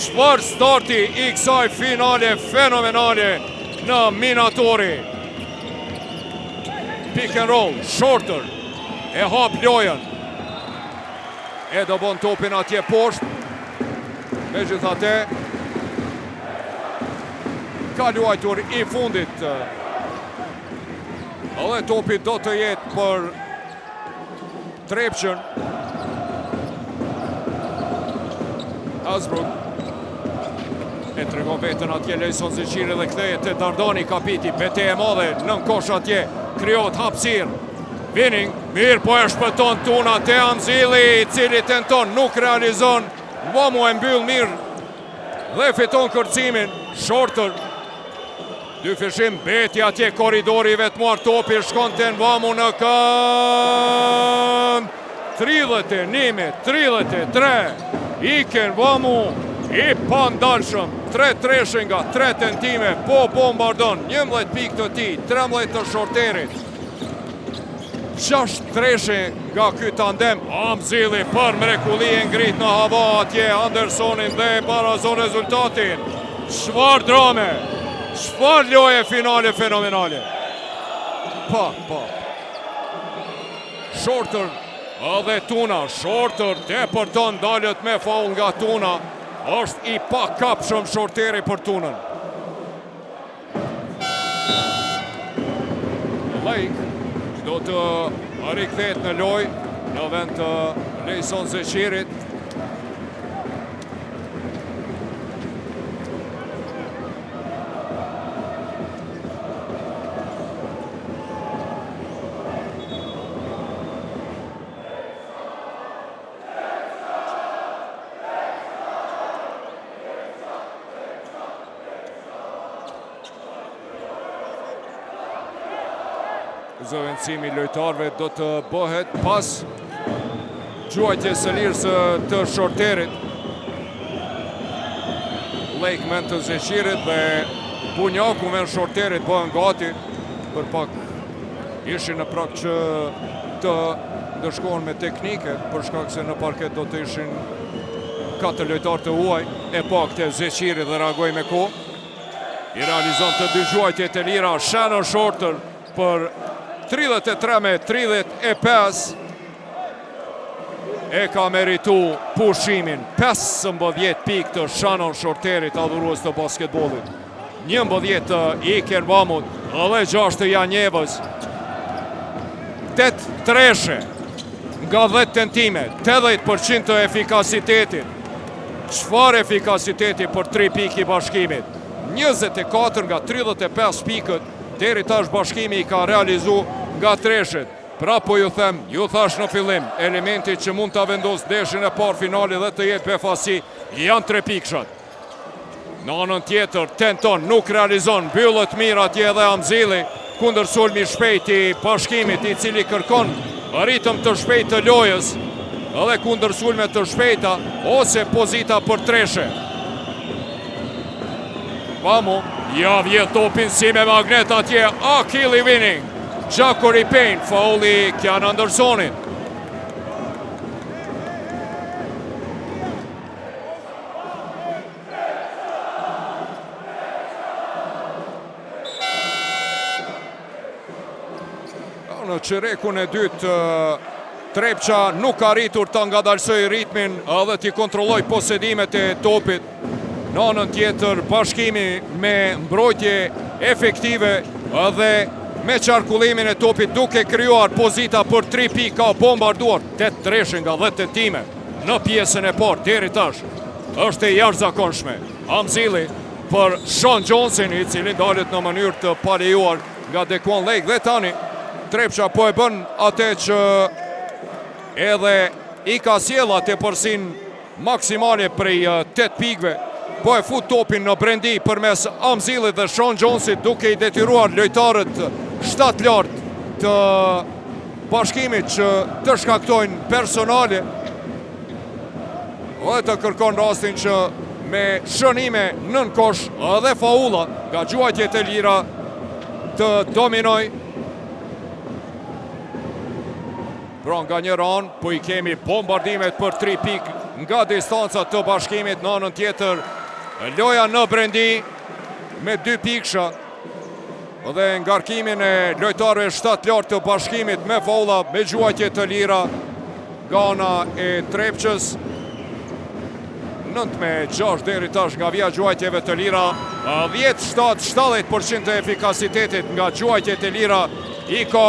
çfarë starti i kësaj finale fenomenale në Minatori Pick and roll, Shorter e hap lojën. E dëbon topin atje poshtë. Megjithatë, ka luajtur i fundit. Dhe topi do të jetë për Trepçën. Hasbrook. E tregon veten atje Lejson Zeqiri dhe kthehet te Dardani Kapiti. Betejë e madhe nën kosh atje. Krijohet hapësirë. Winning, mirë po e shpëton Tuna te Amzili, i cili tenton, nuk realizon. Nwamu e mbyll mirë dhe fiton kërcimin. Shorter. Dyfishim mbeti atje korridori i vetmuar topi shkon te Nwamu në kënd. 31 me 33. Ike Nwamu i pandalshëm. 3 treshe nga 3 tentime po bombardon 11 pikë të tij, 13 të Shorterit. 6 treshe nga ky tandem. Amzili për mrekulli e ngrit në hava atje Andersonin dhe barazon rezultatin. Çfarë drame! Çfarë loje finale fenomenale! Pa, pa. Shorter dhe Tuna, Shorter depërton ndalet me faul nga Tuna. Është i pakapshëm Shorteri për Tunën. Lake do të rikthehet në lojë në vend të Lejson Zeqirit. Zëvendësimi i lojtarëve do të bëhet pas gjuajtjes së lirë së të Shorterit. Lake në vend të Zeqirit dhe Bunjaku në vend Shorterit bëhen gati për pak ishin në prag që të ndëshkohen me teknike për shkak se në parket do të ishin katër lojtarë të huaj e pa këtë Zeqiri dhe reagoi me kohë. I realizon të dy gjuajtjet e lira Shannon Shorter për 33 me 35 e ka meritu pushimin 15 pikë të Shannon Shorterit adhurues të basketbolit. 11 të Ike Nwamut dhe 6 të Janjevës. 8 treshe nga 10 tentime, 80% të efikasitetit. Çfarë efikasiteti për 3 pikë i Bashkimit? 24 nga 35 pikët, deri tash Bashkimi i ka realizu nga treshet. Pra po ju them, ju thash në fillim, elementi që mund ta vendosë ndeshjen e parë finale dhe të jetë befasi, janë 3 pikëshat. Në anën tjetër, tenton, nuk realizon, mbyllet mirë atje edhe Amzili, kundërsulmi i shpejt i Bashkimit, i cili kërkon ritëm të shpejt të lojës, edhe kundërsulme të shpejta, ose pozita për treshe. Nwamu, ja vjedh topin si me magnet atje, Akili Winning, Jacori Payne, faulli i Kjan Andersonit. Në çerekun e dytë, Trepça nuk ka arritur të ngadalësojë ritmin dhe t'i kontrollojë posedimet e topit. Në anën tjetër, Bashkimi me mbrojtje efektive dhe me qarkullimin e topit duke krijuar pozita për 3 pikë ka bombarduar 8 treshe nga 10 tentime. Në pjesën e parë deri tash është e jashtëzakonshme. Amzili për Sean Jonesin, i cili ndalet në mënyrë të palejuar nga Dequan Lake dhe tani Trepça po e bën atë që edhe i ka sjellë epërsinë maksimale prej 8 pikëve. Po e fut topin në brendi përmes Amzilit dhe Sean Jonesit duke i detyruar lojtarët shtatlartë të Bashkimit që të shkaktojnë personale dhe të kërkon rastin që me shënime nën kosh dhe faulla nga gjuajtjet e lira të dominojë. Pra nga njëra anë, po i kemi bombardimet për 3 pikë nga distanca të Bashkimit në anën tjetër. Loja në brendi me 2 pikësha Dhe ngarkimin e lojtarëve shtatlartë të Bashkimit me faulla me gjuajtje të lira nga ana e Trepçës. 9 me 6 deri tash nga vija e gjuajtjeve të lira, 10, 7, 70% të efikasitetit nga gjuajtjet e lira i ka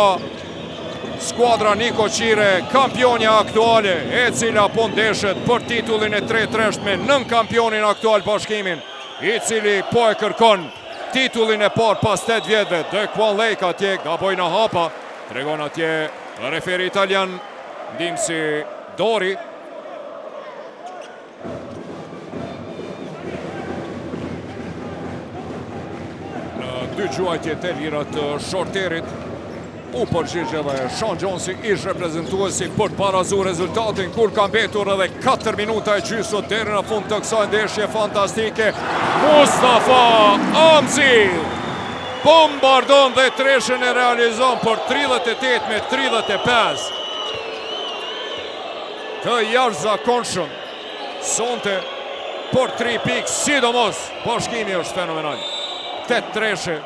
skuadra nikoqire, kampionja aktuale, e cila po ndeshet për titullin e tretë rresht me nënkampionin aktual Bashkimin, i cili po e kërkon Titullin e parë pas 8 vjetëve, Dequan Lake atje gaboi në hapa, tregon atje referi italian, ndihmësi Dori. Në dy gjuajtjet e lira të Shorterit, U përgjigj edhe Sean Jonesi, ish reprezentuesi për të barazu rezultatin, kur ka mbetur edhe 4 minuta e gjysmë deri në fund të kësaj ndeshje fantastike. Mustafa Amzil bombardon dhe treshen e realizon për 38 me 35. Të jashtëzakonshëm sonte për 3 pikë, sidomos Bashkimi është fenomenal. 8 treshe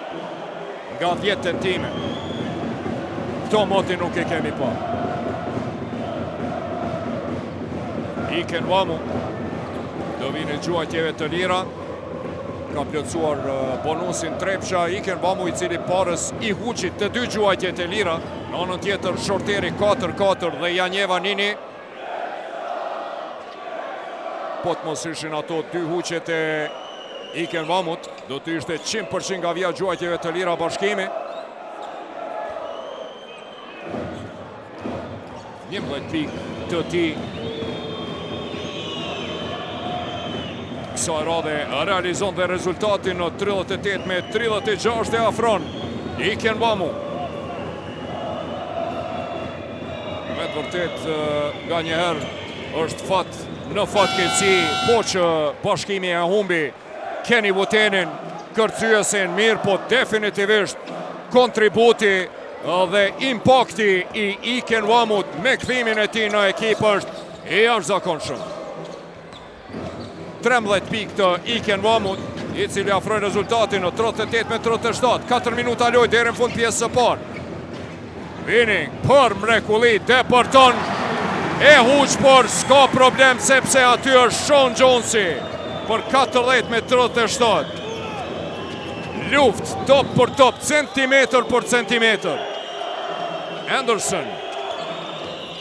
Nga 10 tentime. Këto moti nuk e kemi pa. Ike Nwamu. Do vijën e gjuajtjeve të lira. Ka plotësuar bonusin Trepça. Ike Nwamu i cili parës i huqi të dy gjuajtjet e lira. Në anën tjetër Shorteri 4-4 dhe Janjeva 1-1. po të mos ishin ato dy huqet e Ike Nwamut, do të ishte 100% nga vija e gjuajtjeve të lira Bashkimi. 11 pikë të tij. Kësaj radhe realizon dhe rezultatin në 38 me 36 e afron Ike Nwamu. Me të vërtetë nganjëherë është fat në fatkeqësi, po që Bashkimi e humbi Kenny Wootenin, kërcyesin mirë, po definitivisht kontributi dhe impakti i Ike Nwamut me kthimin e tij në ekip është i jashtëzakonshëm. 13 pikë të Ike Nwamut, i cili afroi rezultatin në 38 me 37, 4 minuta lojë deri në fund pjesës së parë. Winning për mrekulli depërton e huq por s'ka problem sepse aty është Sean Jonesi për 40 me 37. Luftë top për top, centimetër për centimetër. Anderson.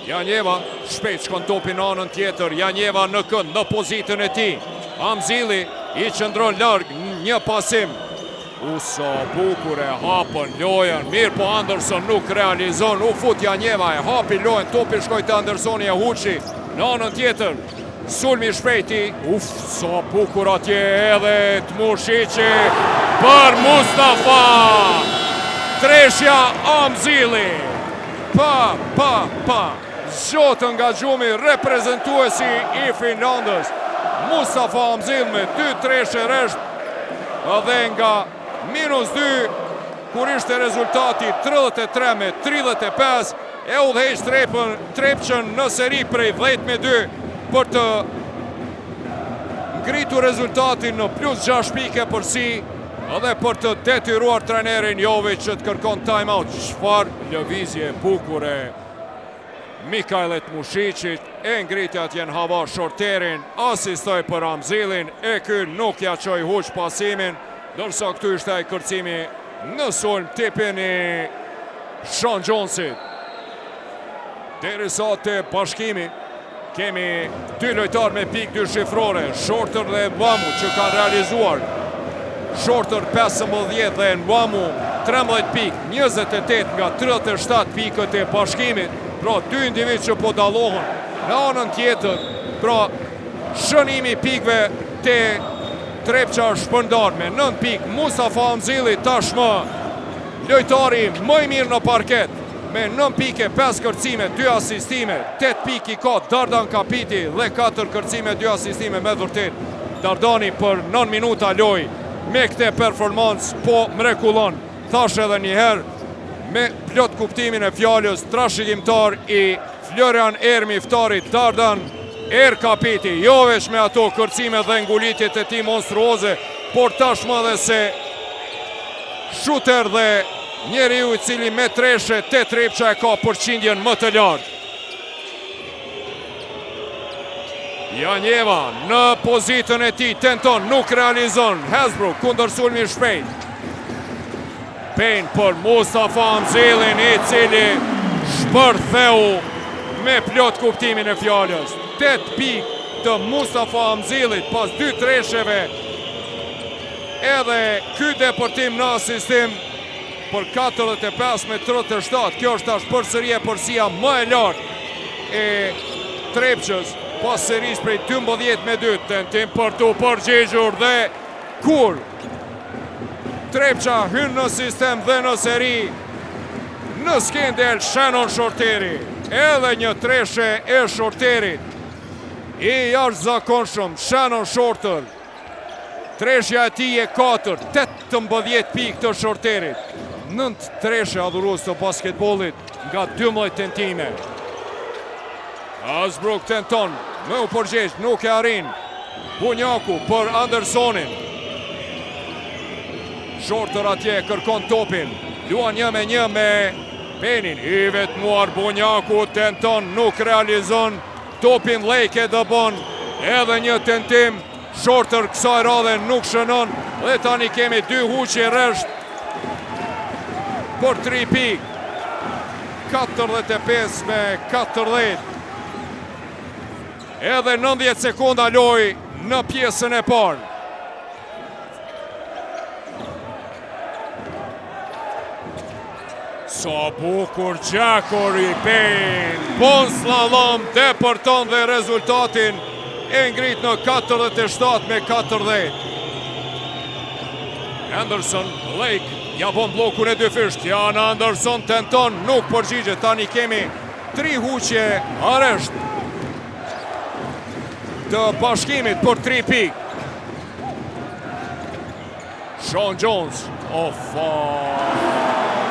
Janjeva, shpejt shkon topi në anën tjetër, Janjeva në kënd, në pozitën e tij. Amzili i qëndron larg, një pasim. U sa bukur e hapën lojën, mirë po Anderson nuk realizon, u fut Janjeva e hapi lojën, topi shkoi te Andersoni e huqi në anën tjetër. Sulmi i shpejti, uf, sa bukur atje edhe Tmushiqi për Mustafa. Treshja Amzili. Pa, pa, pa. Zgjohet nga gjumi reprezentuesi i Finlandës. Mustafa Amzil me dy treshe rresht dhe nga minus 2 kur ishte rezultati 33 me 35 e udhëheq Trepçën në seri prej 10 me 2 për të ngritur rezultatin në plus 6 pikë epërsi dhe për të detyruar trajnerin Jovic që të kërkon time out. Çfarë lëvizje e bukur e Mikael Tmushiqit e ngriti atje në hava Shorterin, asistoi për Amzilin, e ky nuk ja çoi huq pasimin, ndërsa këtu ishte ai kërcimi në sulm tipin i Sean Jonesit. Derisa te Bashkimi, kemi dy lojtarë me pikë dyshifrore, Shorter dhe Nwamu që kanë realizuar. Shorter 15 dhe Nwamu 13 pikë, 28 nga 37 pikët e Bashkimit. Pra dy individë që po dallohen në anën tjetër, pra shënimi i pikëve te Trepça është shpërndarë me 9 pikë Mustafa Amzili tashmë lojtari më i mirë në parket me 9 pikë, 5 kërcime, 2 asistime, 8 pikë i ka Dardan Kapiti dhe 4 kërcime, 2 asistime me vërtet. Dardani për 9 minuta lojë me këte performancë po mrekullon. Thash edhe njëherë me plot kuptimin e fjalës trashëgimtar i Florian Er Miftarit Dardan Er Kapiti, jo veç me ato kërcime dhe ngulitjet e tij monstruoze, por tashmë dhe si shooter dhe njeriu i cili me treshe te Trepça e ka përqindjen më të lartë. Janjeva në pozitën e tij, tenton, nuk realizon, Hasbrook kundërsulmi i shpejt. Payne për Mustafa Amzilin i cili shpërtheu me plot kuptimin e fjalës. 8 pikë të Mustafa Amzilit pas dy tresheve edhe ky depërtim në asistim për 45 me 37. Kjo është tash përsëri epërsia më e lartë e Trepçës pas serisë prej 12 me 2. Tentim për t'u përgjigjur dhe kur Trepça hyn në sistem dhe në seri në skenë del Shannon Shorteri. Edhe një treshe e Shorterit. I jashtëzakonshëm Shannon Shorter. Treshja e tij e 4, 18 pikë të Shorterit. 9 treshe adhurues të basketbollit nga 12 tentime. Hasbrook tenton me u përgjegj, nuk e arrin. Bunjaku për Andersonin. Shorter atje kërkon topin. Luan një me një me Penin. I vetmuar Bunjaku tenton, nuk realizon. Topin Lake e dëbon. Edhe një tentim. Shorter kësaj radhe nuk shënon. Dhe tani kemi dy huqje rresht për 3 pikë. 45 me 40. Edhe 90 sekonda lojë në pjesën e parë. Sa bukur Jacori Payne, bon slalom, depërton dhe rezultatin e ngrit në 47 me 40. Anderson, Lake, ja bon bllokun e dyfisht, Jan Anderson tenton, nuk përgjigjet, tani kemi tri huqje rresht të Bashkimit për tri pikë. Sean Jones, ofa,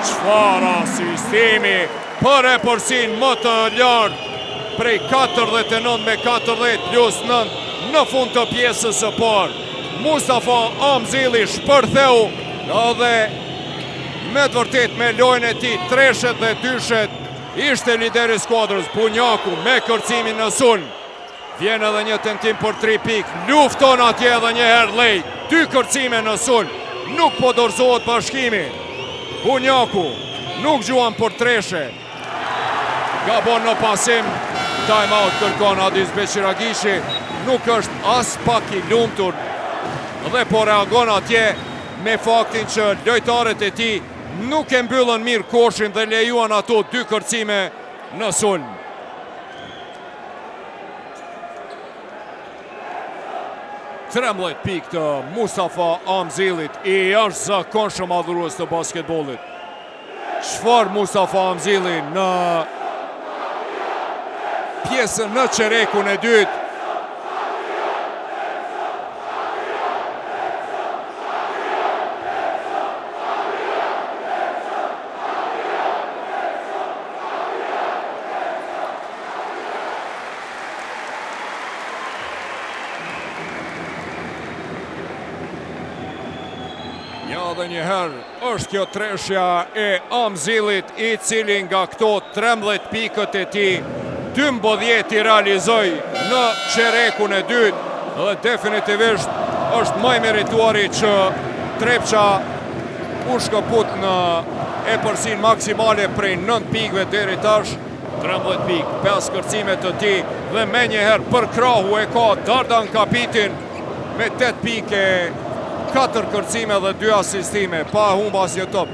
çfarë asistimi për epërsinë më të lartë prej 49 me 40 plus 9 në fund të pjesës së parë. Mustafa Amzili shpërtheu dhe me të vërtetë me lojën e tij treshet dhe dyshet ishte lideri i skuadrës Bunjaku me kërcimin në sulm. Vjen edhe një tentim për 3 pikë, lufton atje edhe një herë Lake, dy kërcime në sulm, nuk po dorëzohet Bashkimi. Bunjaku nuk gjuan për treshe. Gabon në pasim, time out kërkon Adis Beqiragishi, nuk është as pak i lumtur dhe po reagon atje me faktin që lojtarët e tij nuk e mbyllën mirë koshin dhe lejuan ato dy kërcime në sulm. 13 pikë të Mustafa Amzilit, i jashtëzakonshëm adhurues të basketbollit. Çfarë Mustafa Amzili në pjesën në çerekun e dytë. Ja dhe njëherë është kjo treshja e Amzilit i cili nga këto 13 pikët e tij 12 i realizoi në çerekun e dytë dhe definitivisht është më i merituari që Trepça u shkëput në epërsinë maksimale prej 9 pikëve deri tash 13 pikë, 5 kërcime të tij dhe menjëherë për krahu e ka Dardan Kapitin me 8 pikë, 4 kërcime dhe 2 asistime, pa humb asnjë top.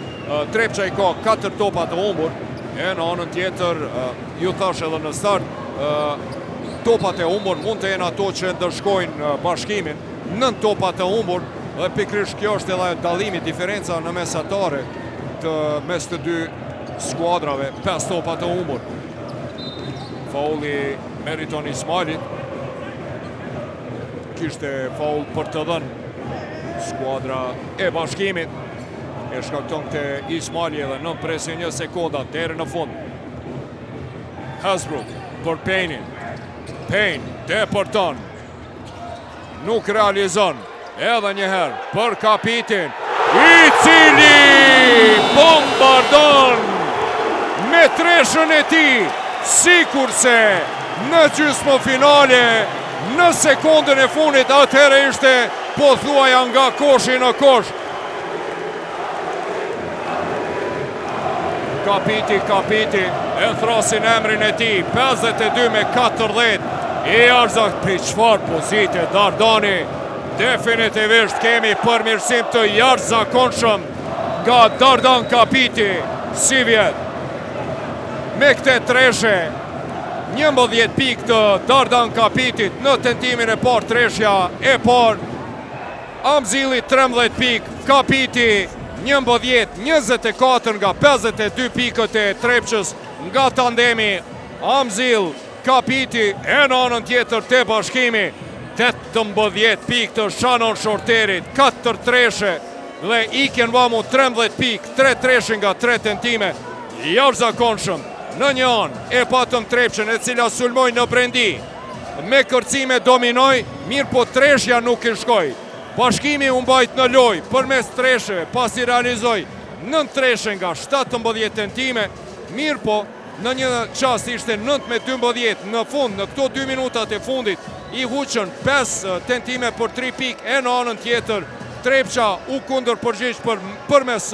Trepça i ka 4 topa të humbur, e në anën tjetër, ju thash edhe në start, topat e humbur mund të jenë ato që ndëshkojnë Bashkimin, 9 topa të humbur, dhe pikërisht kjo është edhe dallimi, diferenca në mesatare të mes të dy skuadrave, 5 topa të humbur. Faulli Meriton Ismailit, kishte faul për të dhënë skuadra e Bashkimit, e shkakton këtë Ismaili edhe 9.1 sekonda deri në fund. Hasbrook për Payne-in, Payne depërton, Nuk realizon edhe një herë për Kapitin, i cili bombardon me treshën e tij, sikurse në gjysmëfinale, në sekondën e fundit, atëherë ishte pothuaja nga koshi në kosh. Kapiti, Kapiti, e thrasin emrin e tij, 52 me 40, i arzak për çfarë pozite, Dardani, definitivisht kemi përmirësim të jashtëzakonshëm nga Dardan Kapiti, sivjet. Me këte treshe, 11 pikë të Dardan Kapitit në tentimin e parë treshja e parë, Amzili 13 pikë, Kapiti 11, 24 nga 52 pikët e Trepçës nga tandemi Amzil, Kapiti e në anën tjetër te Bashkimi 18 pikë të Shannon Shorterit, 4 treshe dhe Ike Nwamu 13 pikë, 3 treshe nga 3 tentime, jashtëzakonshëm në një anë e patëm Trepçën e cila sulmoi në brendi. Me kërcime dominoi, mirëpo treshja nuk i shkoi. Bashkimi u mbajt në lojë përmes tresheve, pasi realizoi 9 treshe nga 17 tentime, mirëpo në një çast ishte 9 me 12 në fund, në këto 2 minutat e fundit i huqën 5 tentime për 3 pikë e në anën tjetër Trepça u kundërpërgjigj për përmes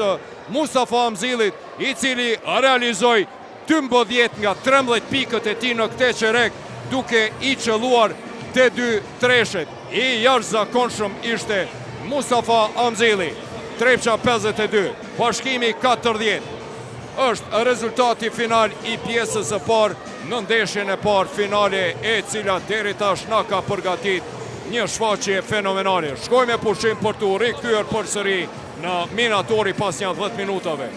Mustafa Amzilit, i cili realizoi 12 nga 13 pikët e tij në këtë çerek. duke i qëlluar të dy treshet. I jashtëzakonshëm ishte Mustafa Amzili. Trepça 52, Bashkimi 40. Është rezultati final i pjesës së parë në ndeshjen e parë finale e cila deri tash na ka përgatit një shfaqje fenomenale. Shkojmë me pushim për t'u rikthyer përsëri në Minatori pas nja 10 minutave.